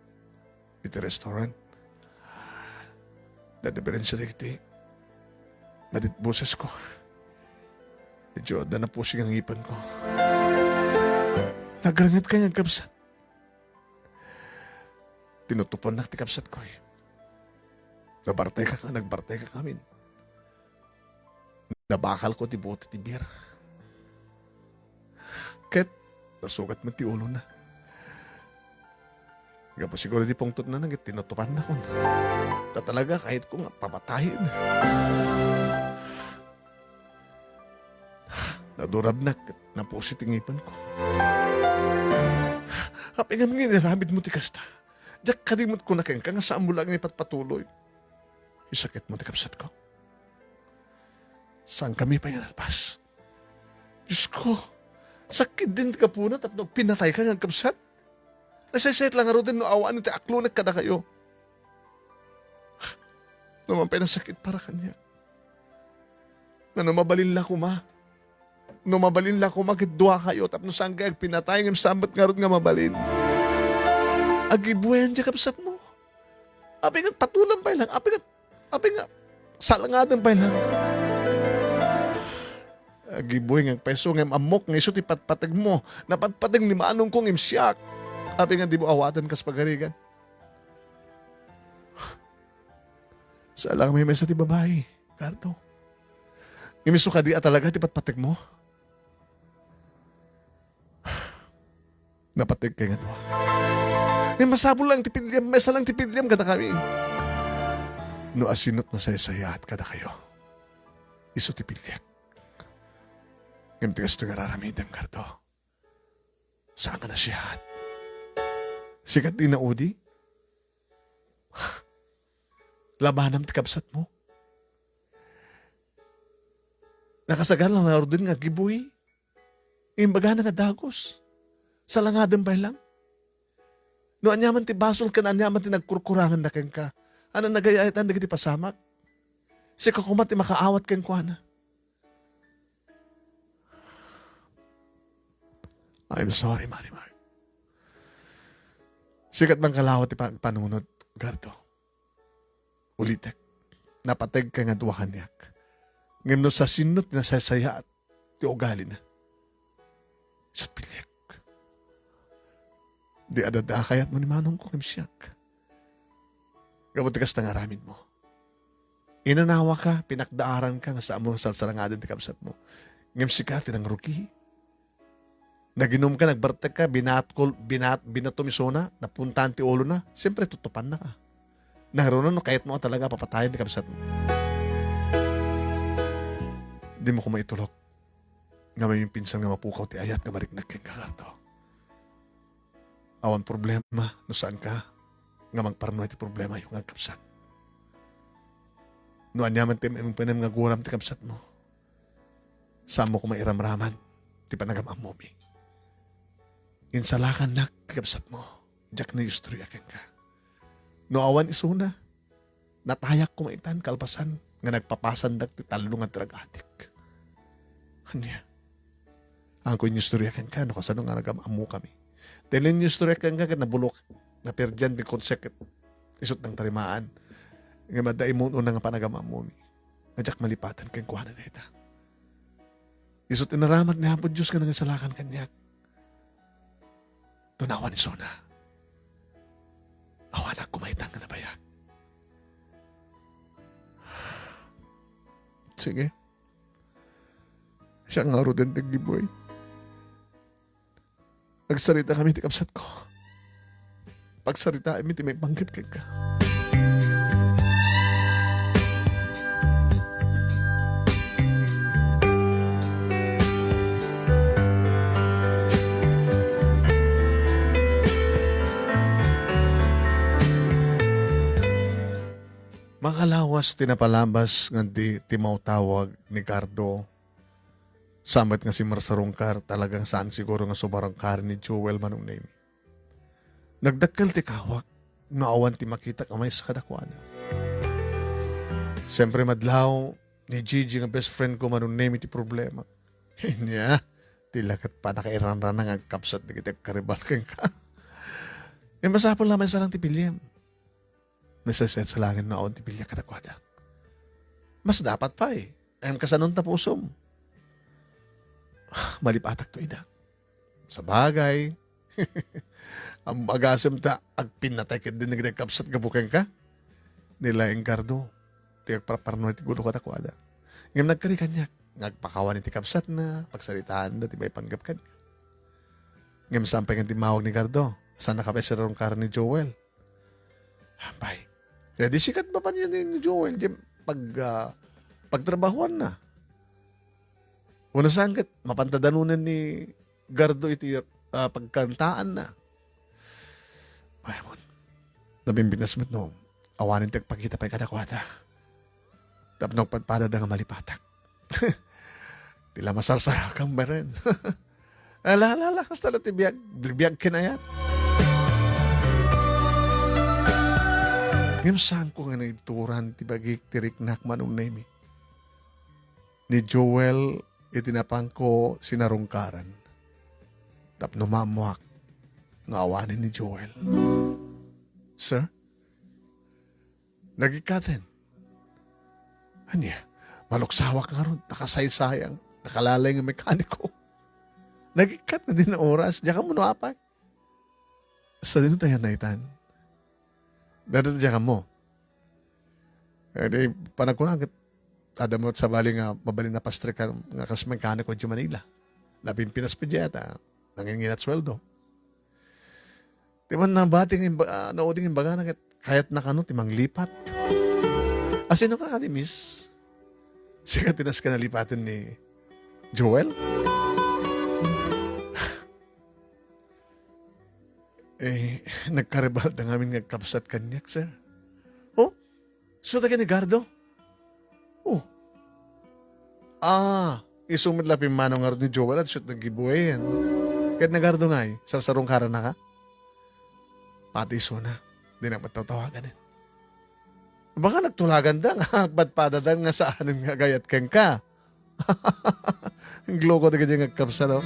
iti restaurant. Dadiperensia dagiti nadit bosesko. Idiay adda napusi nga ngipenko. Nagrangit kaniak, kabsat. Tinutupannak ti kabsatko, eh. Nabartayka, nagbartayka ngamin. Nabakalko ti buot ti beer. Ket nasugat met ti ulona. Gapu siguro ti pungtotna, ket tinutupannakon. Ta talaga, kayatko nga pamatayen. Nadurabnak, napusi ti ngipenko. Apay ngem nga inaramidmo ti kasta? Diak kadi met kuna kenka nga saanmo laeng nga ipatpatuloy ti sakitmo ti kabsatko? Saankami pay nga nalpas. Diosko, sakit din ti gapuna tapno agpinatayka nga agkabsat. Nasaysayat la ngaruden no awan ti aklonek kadakayo. No man pay nasakit para kaniak. Ngano, mabalin la koma? No mabalin la koma ket duakayo tapno saan kay agpinatay ngem saan met ngarud nga mabalin. Agibuyan diay kabsatmo. Apay nga patulan pay lang. Apay nga, apay nga salangaden pay lang. Agibuy nga agpayso ngem ammok nga isu ti patpategmo. Napatpateg ni manongko ngem siak. Apay nga dimo awaten kas pagarigan. Saan lang maymaysa ti babai, Gardo. Ngem isu kadi a talaga ti patpategmo? Napategkay nga dua. Ngem masapul lang ti piliam, maysa lang ti piliam kadakami. No asino ti nasaysayaat kadakayo, isu ti piliek. Ngem ti kastoy nga aramidem, Gardo, saan nga nasiaat. Sika ti naudi? Labanam ti kabsatmo. Nakasagana la ngaruden nga agibuy. Imbagana nga dagus. Salangaden pay lang. No aniaman ti basol ken aniaman ti nagkurkuranganna kenka, a nagayayatan dagiti pasamak, sika koma ti makaawat kenkuana. I'm sorry, Marimar. Sika ti mangkalawa ti pagpanunot, Gardo. Ulitek, napategka nga dua kaniak. Ngem no sasino ti nasaysayaat ti ugalina, isu ti piliek. Di adda a kayatmo ni manongko ngem siak. Gapu ti kasta nga aramidmo. Inanawaka, pinakdaaranka nga saanmo nga salsalangaden ti kabsatmo. Ngem sika ti nangrugi. Naginumka, nagbartekka, binatkol, binat-, binatom isuna, napuntaan ti ulona, siyempre, tutupannaka. Nangruna no kayatmo a talaga a papatayen ti kabsatmo. Dimo koma itulok nga maminsan nga mapukaw ti ayat nga mariknak kenka, Gardo. Awan problema no saanka nga mangparnuay ti problemayo nga agkabsat. No aniaman ti impenem nga guram ti kabsatmo, saanmo koma iramraman ti panagam-ammomi. Insalakannak ti kabsatmo, diak naistoria kenka. No awan isuna, natayak koma itan kalpasan nga nagpapasandak ti tallo nga drug addict. Ania? Haanko inistorya kenka no kasano nga nagam-ammokami. Ti inistorya kenka ket nabulok, naperdian ti kotse ket isut' nangtarimaan. Ngem adda immun-una nga panagam-ammomi. Nga diak malipatan kenkuana dayta. Isut' inaramat ni Apo Dios nga nangisalakan kaniak. Tunawan isuna. Awanak koma itan nga nabayag. Sige. Siak ngaruden ti agibuy. Agsaritakami ti kabsatko. Pagsaritaenmi ti maipanggep kenka. Makalawas ti napalabas nga di ti mautawag ni Gardo. Sa met nga si Marsarungkar, talagang saan siguro nga sumarungkar ni Joel, Manong Nemi. Nagdakkel ti kawak no awan ti makita a maysa kadakuada. Siyempre, madlaw ni Gigi nga best friend ko, Manong Nemi, ti problema. Ania, ti laket pa nakairanrana nga agkabsat dagiti agkaribal kenka. E, masapul a maysa lang ti piliem. Nasaset sa langit no awan ti bilia kadakuada. Mas dapat pay, ayam kasanon ta pusom. Malipatak to ida. Sabagay, am-, agasem ta agpinnatay ketdi dagiti agkabsat gapu kenka. Ni laeng Gardo ti agparparno iti gudo kadakuada. Ngem nagkari kaniak nga agpakawan iti kabsatna, pagsaritaanda ti maipanggep kaniak. Ngem saan pay nga timmawag ni Gardo, saan a pay sirarungkaran ni Joel. Apay, kaya di sikat mapan ni Joel, di pag, ah, pagtrabahuanna. Wenno saan ket mapanta danunen ni Gardo iti, ah, pagkantaanna. Ay, mon. Nabimbitas met no awanen ti agpakita pay kadakuada. Tapno agpadpadada nga malipatak. Ti la masarsarakam, baren. Ala, ala, ala, hasta la ti biag, biag kinayat. Ngem saanko nga naibturan ti bagik ti riknak, Manong Nemi. Ni Joel iti napanko sinarungkaran. Tapno maammoak nga awanen ni Joel. Sir? Nagikkaten. Ania, maluksawak ngarud, nakasaysayang, nakalalay nga mekaniko. Nagikkat nga di na oras, diak ammo no apay. Sadino tayo naitan? Dada diak ammo. E, di, panagkunaget, adda met sabali nga mabalin a pastrek nga kas mekaniko idiay Manila. Lapin Pinas pay diay ta, nanginginat sueldo. Ti man nabati nga imba-, ah, naudi nga imbagana ket kayatna kano ti manglipat. Asino ka kadi, miss? Sika ti naska nalipaten ni Joel? Eh, nagkaribalda ngamin nga agkabsat kaniak, sir. Oh? Isu dagiti ni Gardo? Oh. Ah, isu met la pimmanaw ngarud ni Joel, isu ti naggibueyen. Ket ni Gardo ngay, sarsarungkaranna ka? Pati isuna, dinak met tawtawaganen. Baka nagtulaganda nga agpadpadadan nga saanen nga agayat kenka. Ang loko dagiti nga agkabsat, no?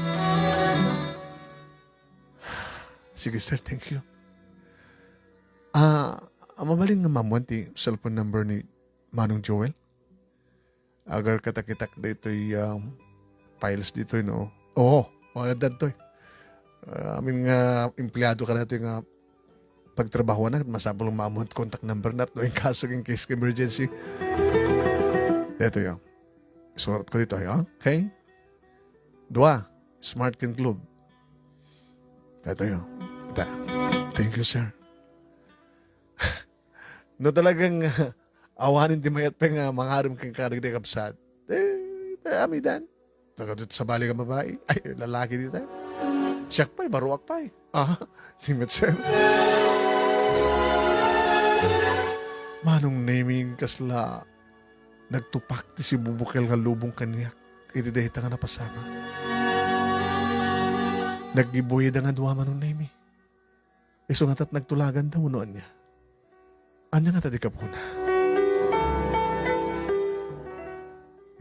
Sige, sir, thank you. Ah, mabalin nga maammoan ti cellphone number ni Manong Joel? Agar katakitak daytoy, um, files ditoy, no? Oo, wala dadtoy. Ah, amin nga empleyado kadaytoy nga pagtrabahoan, masapul nga maammoan ti contact number na no in kaso in case emergency. Daytoy, ah. Isurat ko ditoy, ah. Okay? Dua, Smart Ken Club. Daytoy, ah. Ita. Thank you, sir. No talagang awanen ti mayat pay nga mangarem kenka dagiti kabsat, eh, amidan. Nagadu ti sabali nga babai. Ay, lalaki dita. Siak pay, baruak pay. Ah, di met, sir. Manong Neming, kasla nagtupak ti sibubukel nga lubong kaniak iti dayta nga napasamak. Naggibueda nga dua, Manong Nemi. Isu ngata ti nagtulaganda wenno ania? Ania ngata ti gapuna?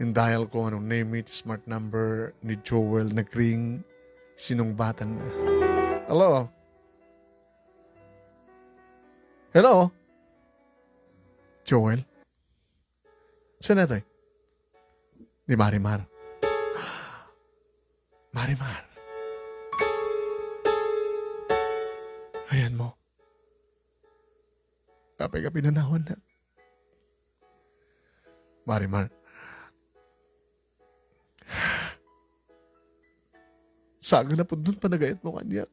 Indial ko, Manong Nemi, ti smart number ni Joel, nagring, sinungbatanna. Hello? Hello? Joel? Saan daytoy? Ni Marimar. Marimar. Ayanmo. Apay nga pinanawanna? Marimar. Saan nga napudno ti panagayatmo kaniak?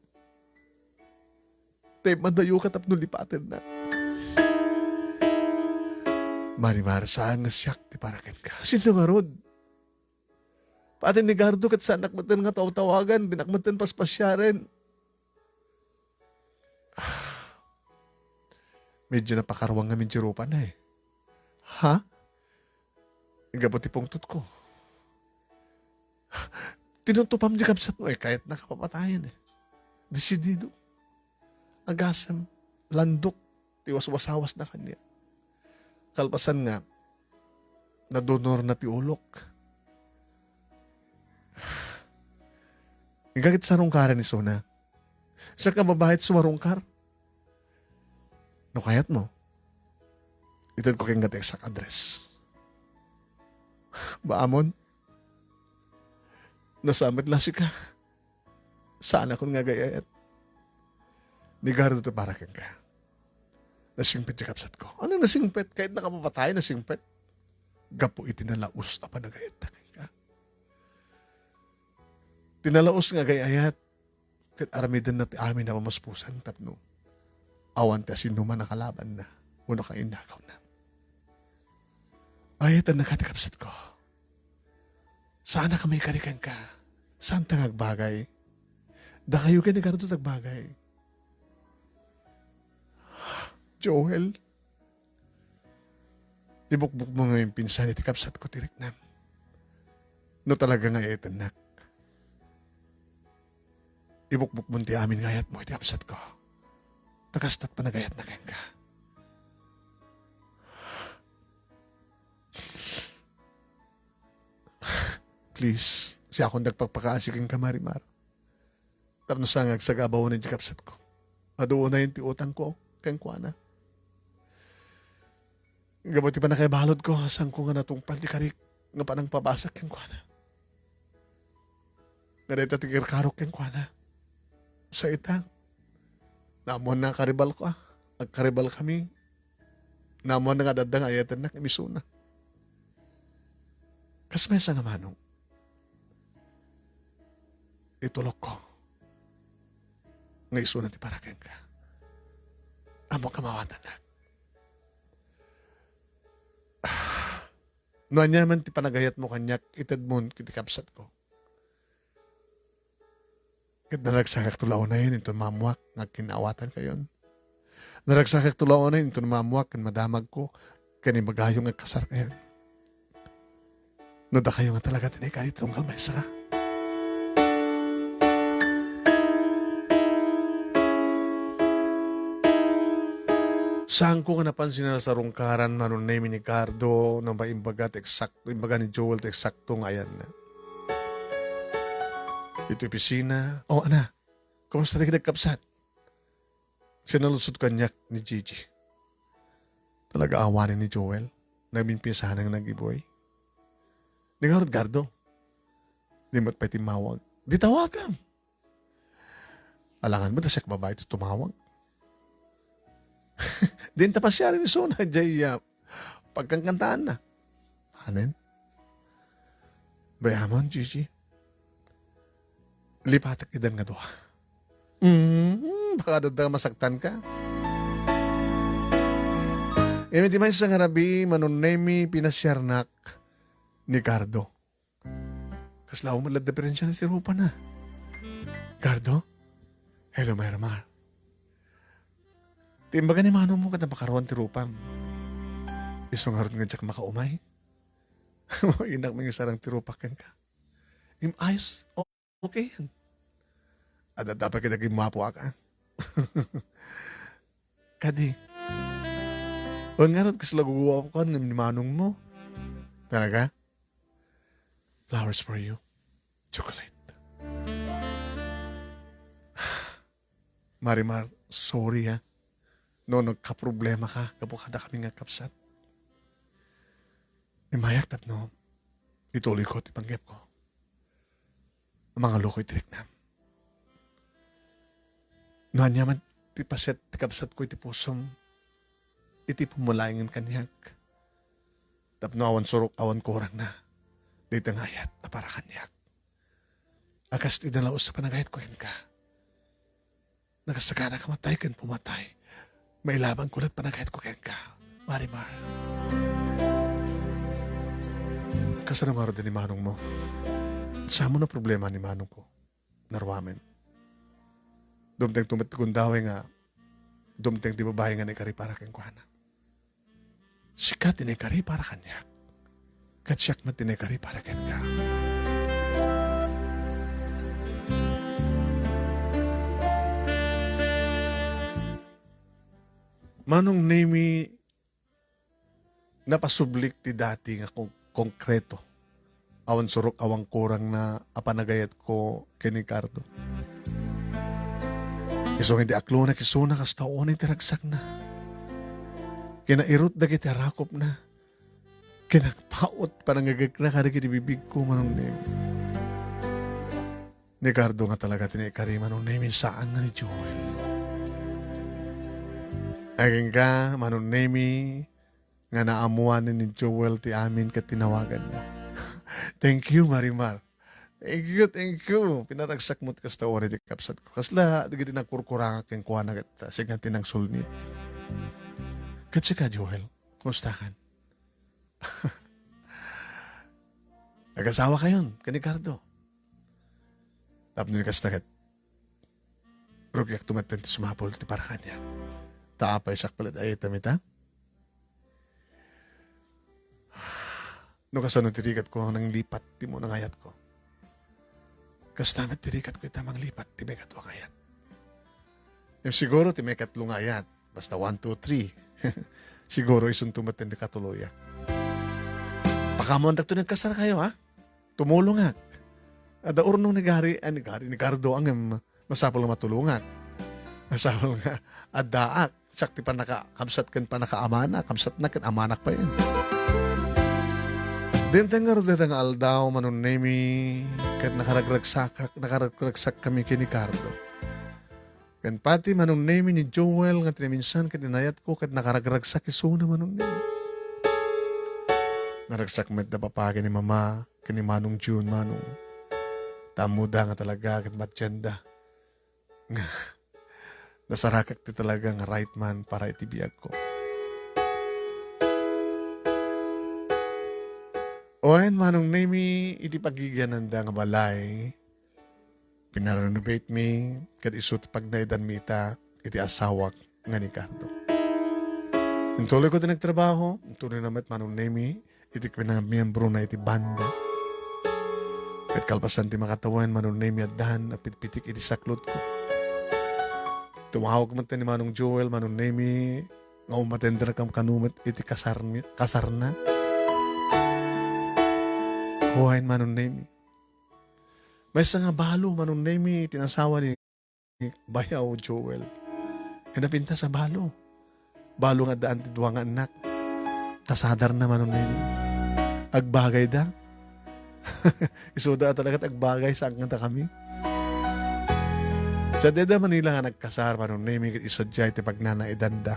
Tay madayoka tapno lipatennak. Marimar, saan nga siak ti para kenka? Sino ngarud? Pati ni Gardo ket saanak metten nga tawtawagan, dinak metten paspasiaren. Medyo napakaruang ngamin ti rupana, eh. Ha? Gapu ti pungtotko. Tinuntupam ti kabsatmo, eh, kayatna ka papatayen, eh. Desidido. Agasem, landok ti waswasawasna kaniak. Kalpasan nga, nadunorna ti ulok. Inka ket sarungkaren isuna. Siak nga babai ti sumarungkar. No kayatmo, itedko kenka ti exact address. Ba, Amon? No saan met la sika, saanakon nga agay-ayat. Ni Gardo ti para kenka. Nasingpet ti kabsatko. Ano nasingpet? Kayatna ka papatayen, nasingpet? Gapu iti nalaus a panagayatna kenka. Ti nalaus nga agay-ayat, ket aramidenna ti amin a pamuspusan tapno awan ti asinoman a kalabanna wenno kainnakawna. Ayatennaka ti kabsatko. Saanak a maikari kenka. Saanta nga agbagay. Dakayo ken ni Gardo ti agbagay. Joel, ibukbokmo nga impinsan iti kabsatko ti riknam. No talaga nga ayatennak, ibukbokmon ti amin nga ayatmo iti kabsatko. Ta kasto't panagayatna kenka. Please, siakon ti agpakpakaasi kenka, Marimar. Tapno saan nga agsagaba unay ti kabsatko. Adu unay ti utangko kenkuana. Gapu ti pannakaibaludko, saanko nga natungpal ti karik nga panangpabasek kenkuana. Nga dayta ti karkarok kenkuana. Sa ita, naammoanna nga karibalko, ah. Agkaribalkami. Naammoanna nga adda nga ayatennak, isu na. Kas maysa nga manong, itulokko nga isuna ti para kenka. Ammok a maawatannak. No aniaman ti panagayatmo kaniak, itedmon iti kabsatko. Ket naragsakakto la unay inton maammoak nga agkinaawatankayon. Naragsakakto la unay inton maammoak ken madamagko ken ibagayo nga agkasarkayon. No dakayo nga talaga ti naikari ti tunggal maysa. Saanko nga napansin a nasarungkaran mano ni Gardo no maimbaga ti eksakto, imbaga ni Joel ti eksakto nga ayanna. Iti opisina, "O, ana, kumusta ti kinagkabsat?" Sinaludsod kaniak ni Gigi. Talaga awanen ni Joel. Nagbimpinsanan nga nag-iboy. Ni ngarud, Gardo. Di met pay timmawag. Di tawagam. Alangan mo, ta siak babai ti tumawag. Di ta pasiaren isuna, jay, ah, pagkankantaanna. Anen? Bay-amon, Gigi. Lipatek idan nga dua. Mm, baka dadda masaktan ka. Ngem iti maysa nga rabii, Manong Nemi, pinasiarnak ni Gardo. Kasla awan met la diferensia ti rupana. Gardo? Hello, Marimar. Ti imbaga ni manong mo ket napakaruan ti rupam. Isu ngarud nga diak makaumay. Innak mangisarang ti rupak kenka. Im-, ayos. O-, okay yan. Adda pay kadagiti mapuak, ah. Kadi. O ngarud, kasla guguwapokan ni manong mo. Talaga? Flowers for you. Chocolate. Marimar, sorry, ha. No nagkaproblema ka, gapu kadakami nga kabsat. Imayak tapno ituloy ko ti panggepko. Mangaluko iti riknam. No aniaman ti paset ti kabsatko iti pusom, iti pumulaengen kaniak. Tapno awan surok, awan kurangna. Dayta nga ayat a para kaniak. A kas ti dalaus a panagayatko kenka. Nagasagana ka matay ken pumatay. Mailabanko la't panagayatko kenka, Marimar. Kasano ngarud ni manong mo? Saan mo a problema ni manong ko? Naruamen. Dumteng tumet ti gundaway nga, dumteng ti babai nga naikari para kenkuana. Sika ti naikari para kaniak, ket siak met ti naikari para kenka. Manong Nemi, napasublik ti dati nga kon-, konkreto. Awan surok, awan kurangna a panagayatko ken ni Cardo. Isu nga idi aklonak isuna, kasta unay ti ragsakna. Kinairut dagiti arakupna. Kinagpaut panangagekna kadagiti bibigko, Manong Nemi. Ni Cardo nga talaga ti naikari, Manong Nemi, saan nga ni Joel. Agingga, Manong Nemi, nga naammoanen ni Joel ti amin ket tinawaganna. Thank you, Marimar. Thank you, thank you. Pinaragsak met kasta unay ti kabsatko. Kasla dagiti nagkurkurangak kenkuana ket, ah, sika ti nangsulnit. Ket sika, Joel, kumustakan? Nagasawa kayon ken ni Cardo. Tapno ni kasta ket, rugiak tumetten ti sumapul ti para kaniak. Ta apay, siak pay latta itam ita. No kasano ti rigatko nga nanglipat ti munangayatko, kasta met ti rigatko ita manglipat ti maikadua nga ayat. Ngem siguro ti maikatlo nga ayat, basta one, two, three. Siguro isunto met ti katuloyak. Pakaammoandakto nagkasarkayo, ha? Tumulongak. Adda urno ni Gary, ah, ni Gary, ni Cardo, ngem masapul nga matulongak. Masapul nga addaak. Siak ti pannakakabsat ken pannakaamana, kabsatna ken amanak pay. Dimteng ngarud dayta nga aldaw, Manong Nemi, ket nakaragragsakak, nakaragragsakkami ken ni Cardo. Ken pati Manong Nemi ni Joel nga ti naminsan ket inayatko ket nakaragragsak isuna, Manong Nemi. Naragsak met da papa ken ni mama ken ni Manong Jun, Manong. Ta ammoda nga talaga ket madianda nga nasarakak ti talaga nga right man para iti biagko. Wen, Manong Nemi, iti pagigiananda nga balay, pinarenovate mi, ket isu ti pagnaidanmi ita iti asawak nga ni Cardo. Intuloyko ti nagtrabaho, intuloyna met, Manong Nemi, iti kinammiembrona iti banda. Ket kalpasan ti makatawen, Manong Nemi, addan a pitpitik iti saklotko. Tumawag met ni Manong Joel, Manong Nemi, nga umatenderkam kano met iti kasarmi-, kasarna. Wen, Manong Nemi. Maysa nga balo, Manong Nemi, ti nasawa ni Bayaw Joel. Nga napintas a balo. Balo nga addaan ti dua nga annak. Kasadarna, Manong Nemi. Agbagayda. Isuda a talaga ti agbagay, saan nga dakami. Sa dida Manila nga nagkasar, Manong Nemi, ket isu diay ti pagnanaidanda.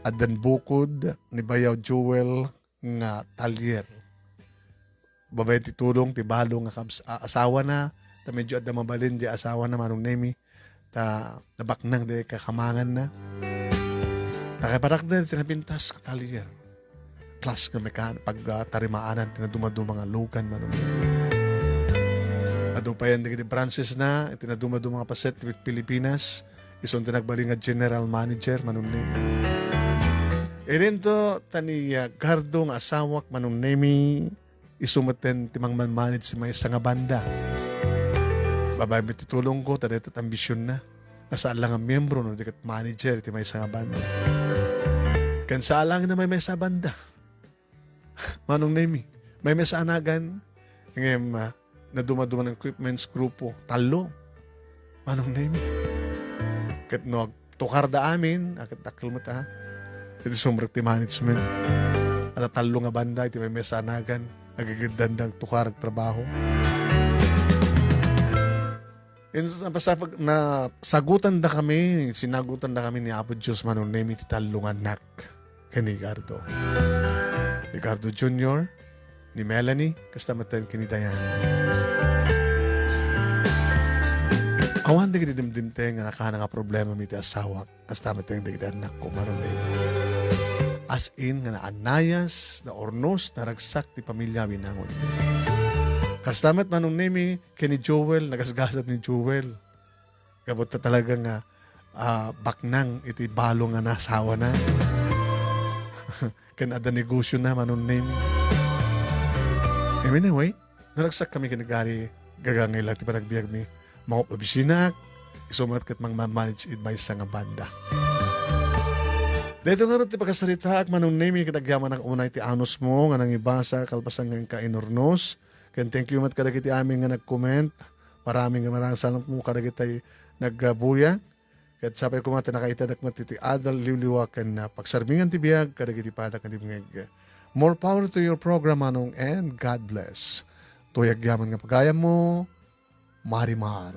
Addan bukod ni Bayaw Joel nga talyer. Babaen ti tulong ti balo nga kabs-, a-, asawana, ta medyo adda mabalin di asawana, Manong Nemi, ta nabaknang di kakamanganna. Nakaparakda ti napintas nga talyer. Klas nga mekan-, pagtarimaanan ti nadumaduma nga lugan, Manong Nemi. Adu payen dagiti branches na, iti nadumaduma nga paset ti Pilipinas, isun ti nagbalin nga general manager, Manong Nemi. Idinto, ta ni, ah, Gardo nga asawak, Manong Nemi, isu metten ti mangmanmanage ti maysa nga banda. Babaen met ti tulongko, ta dayta ti ambisionna. Nga saan la nga miyembro, no, di ket manager ti maysa nga banda. Ken saan la nga maymaysa a banda. Manong Nemi, maymaysa a nagan, ngem, ah, nadumaduma nga equipments grupo, tallo. Manong Nemi. Ket no agtukarda amin, a, ket dakkel met, a. Iti sumrek ti management. Adda tallo nga banda iti maymaysa a nagan, agigiddan da agtukar agtrabaho. Ins-, napasapag-, nasagutandakami, sinagutandakami ni Apo Dios, Manong Nemi, ti tallo nga annak ken ni Gardo. Ni Gardo Junior, ni Melanie, kasta met ken ni Diane. Awan dagiti dimdimteng nga nakana nga problemami ti asawak. Kasta met dagiti annakko, Manong Nemi. As in, nga naannayas, naurnos, naragsak ti pamilya winangon. Kasta met, Manong Nemi, ken ni Joel, nagasgasat ni Joel. Gapu ta talaga nga, ah, baknang iti balo nga nasawana. ken adda negosiona, Manong Nemi. Anyway, naragsak kami ken ni Gary, gagangay lang ti panagbiagmi. Mangop-obisinak, isu met ket mangmamanage iti maysa nga banda. Daytoy ngarud ti pakasaritaak, Manong Nemi, ket agyamanak unay ti anusmo nga nangibasa kalpasan nga inka inurnos. Ken thank you met kadagiti amin nga nag-comment. Maraming nga maraming salamat mo kadagiti nagbuya. Ket sapay koma ti nakaitadak met iti adal, liwliwa, ken, ah, pagsarmingan ti biag kadagiti padak nga dimngeg. More power to your program, Manong, and God bless. Tuyag yaman nga pagayam mo, Marimar.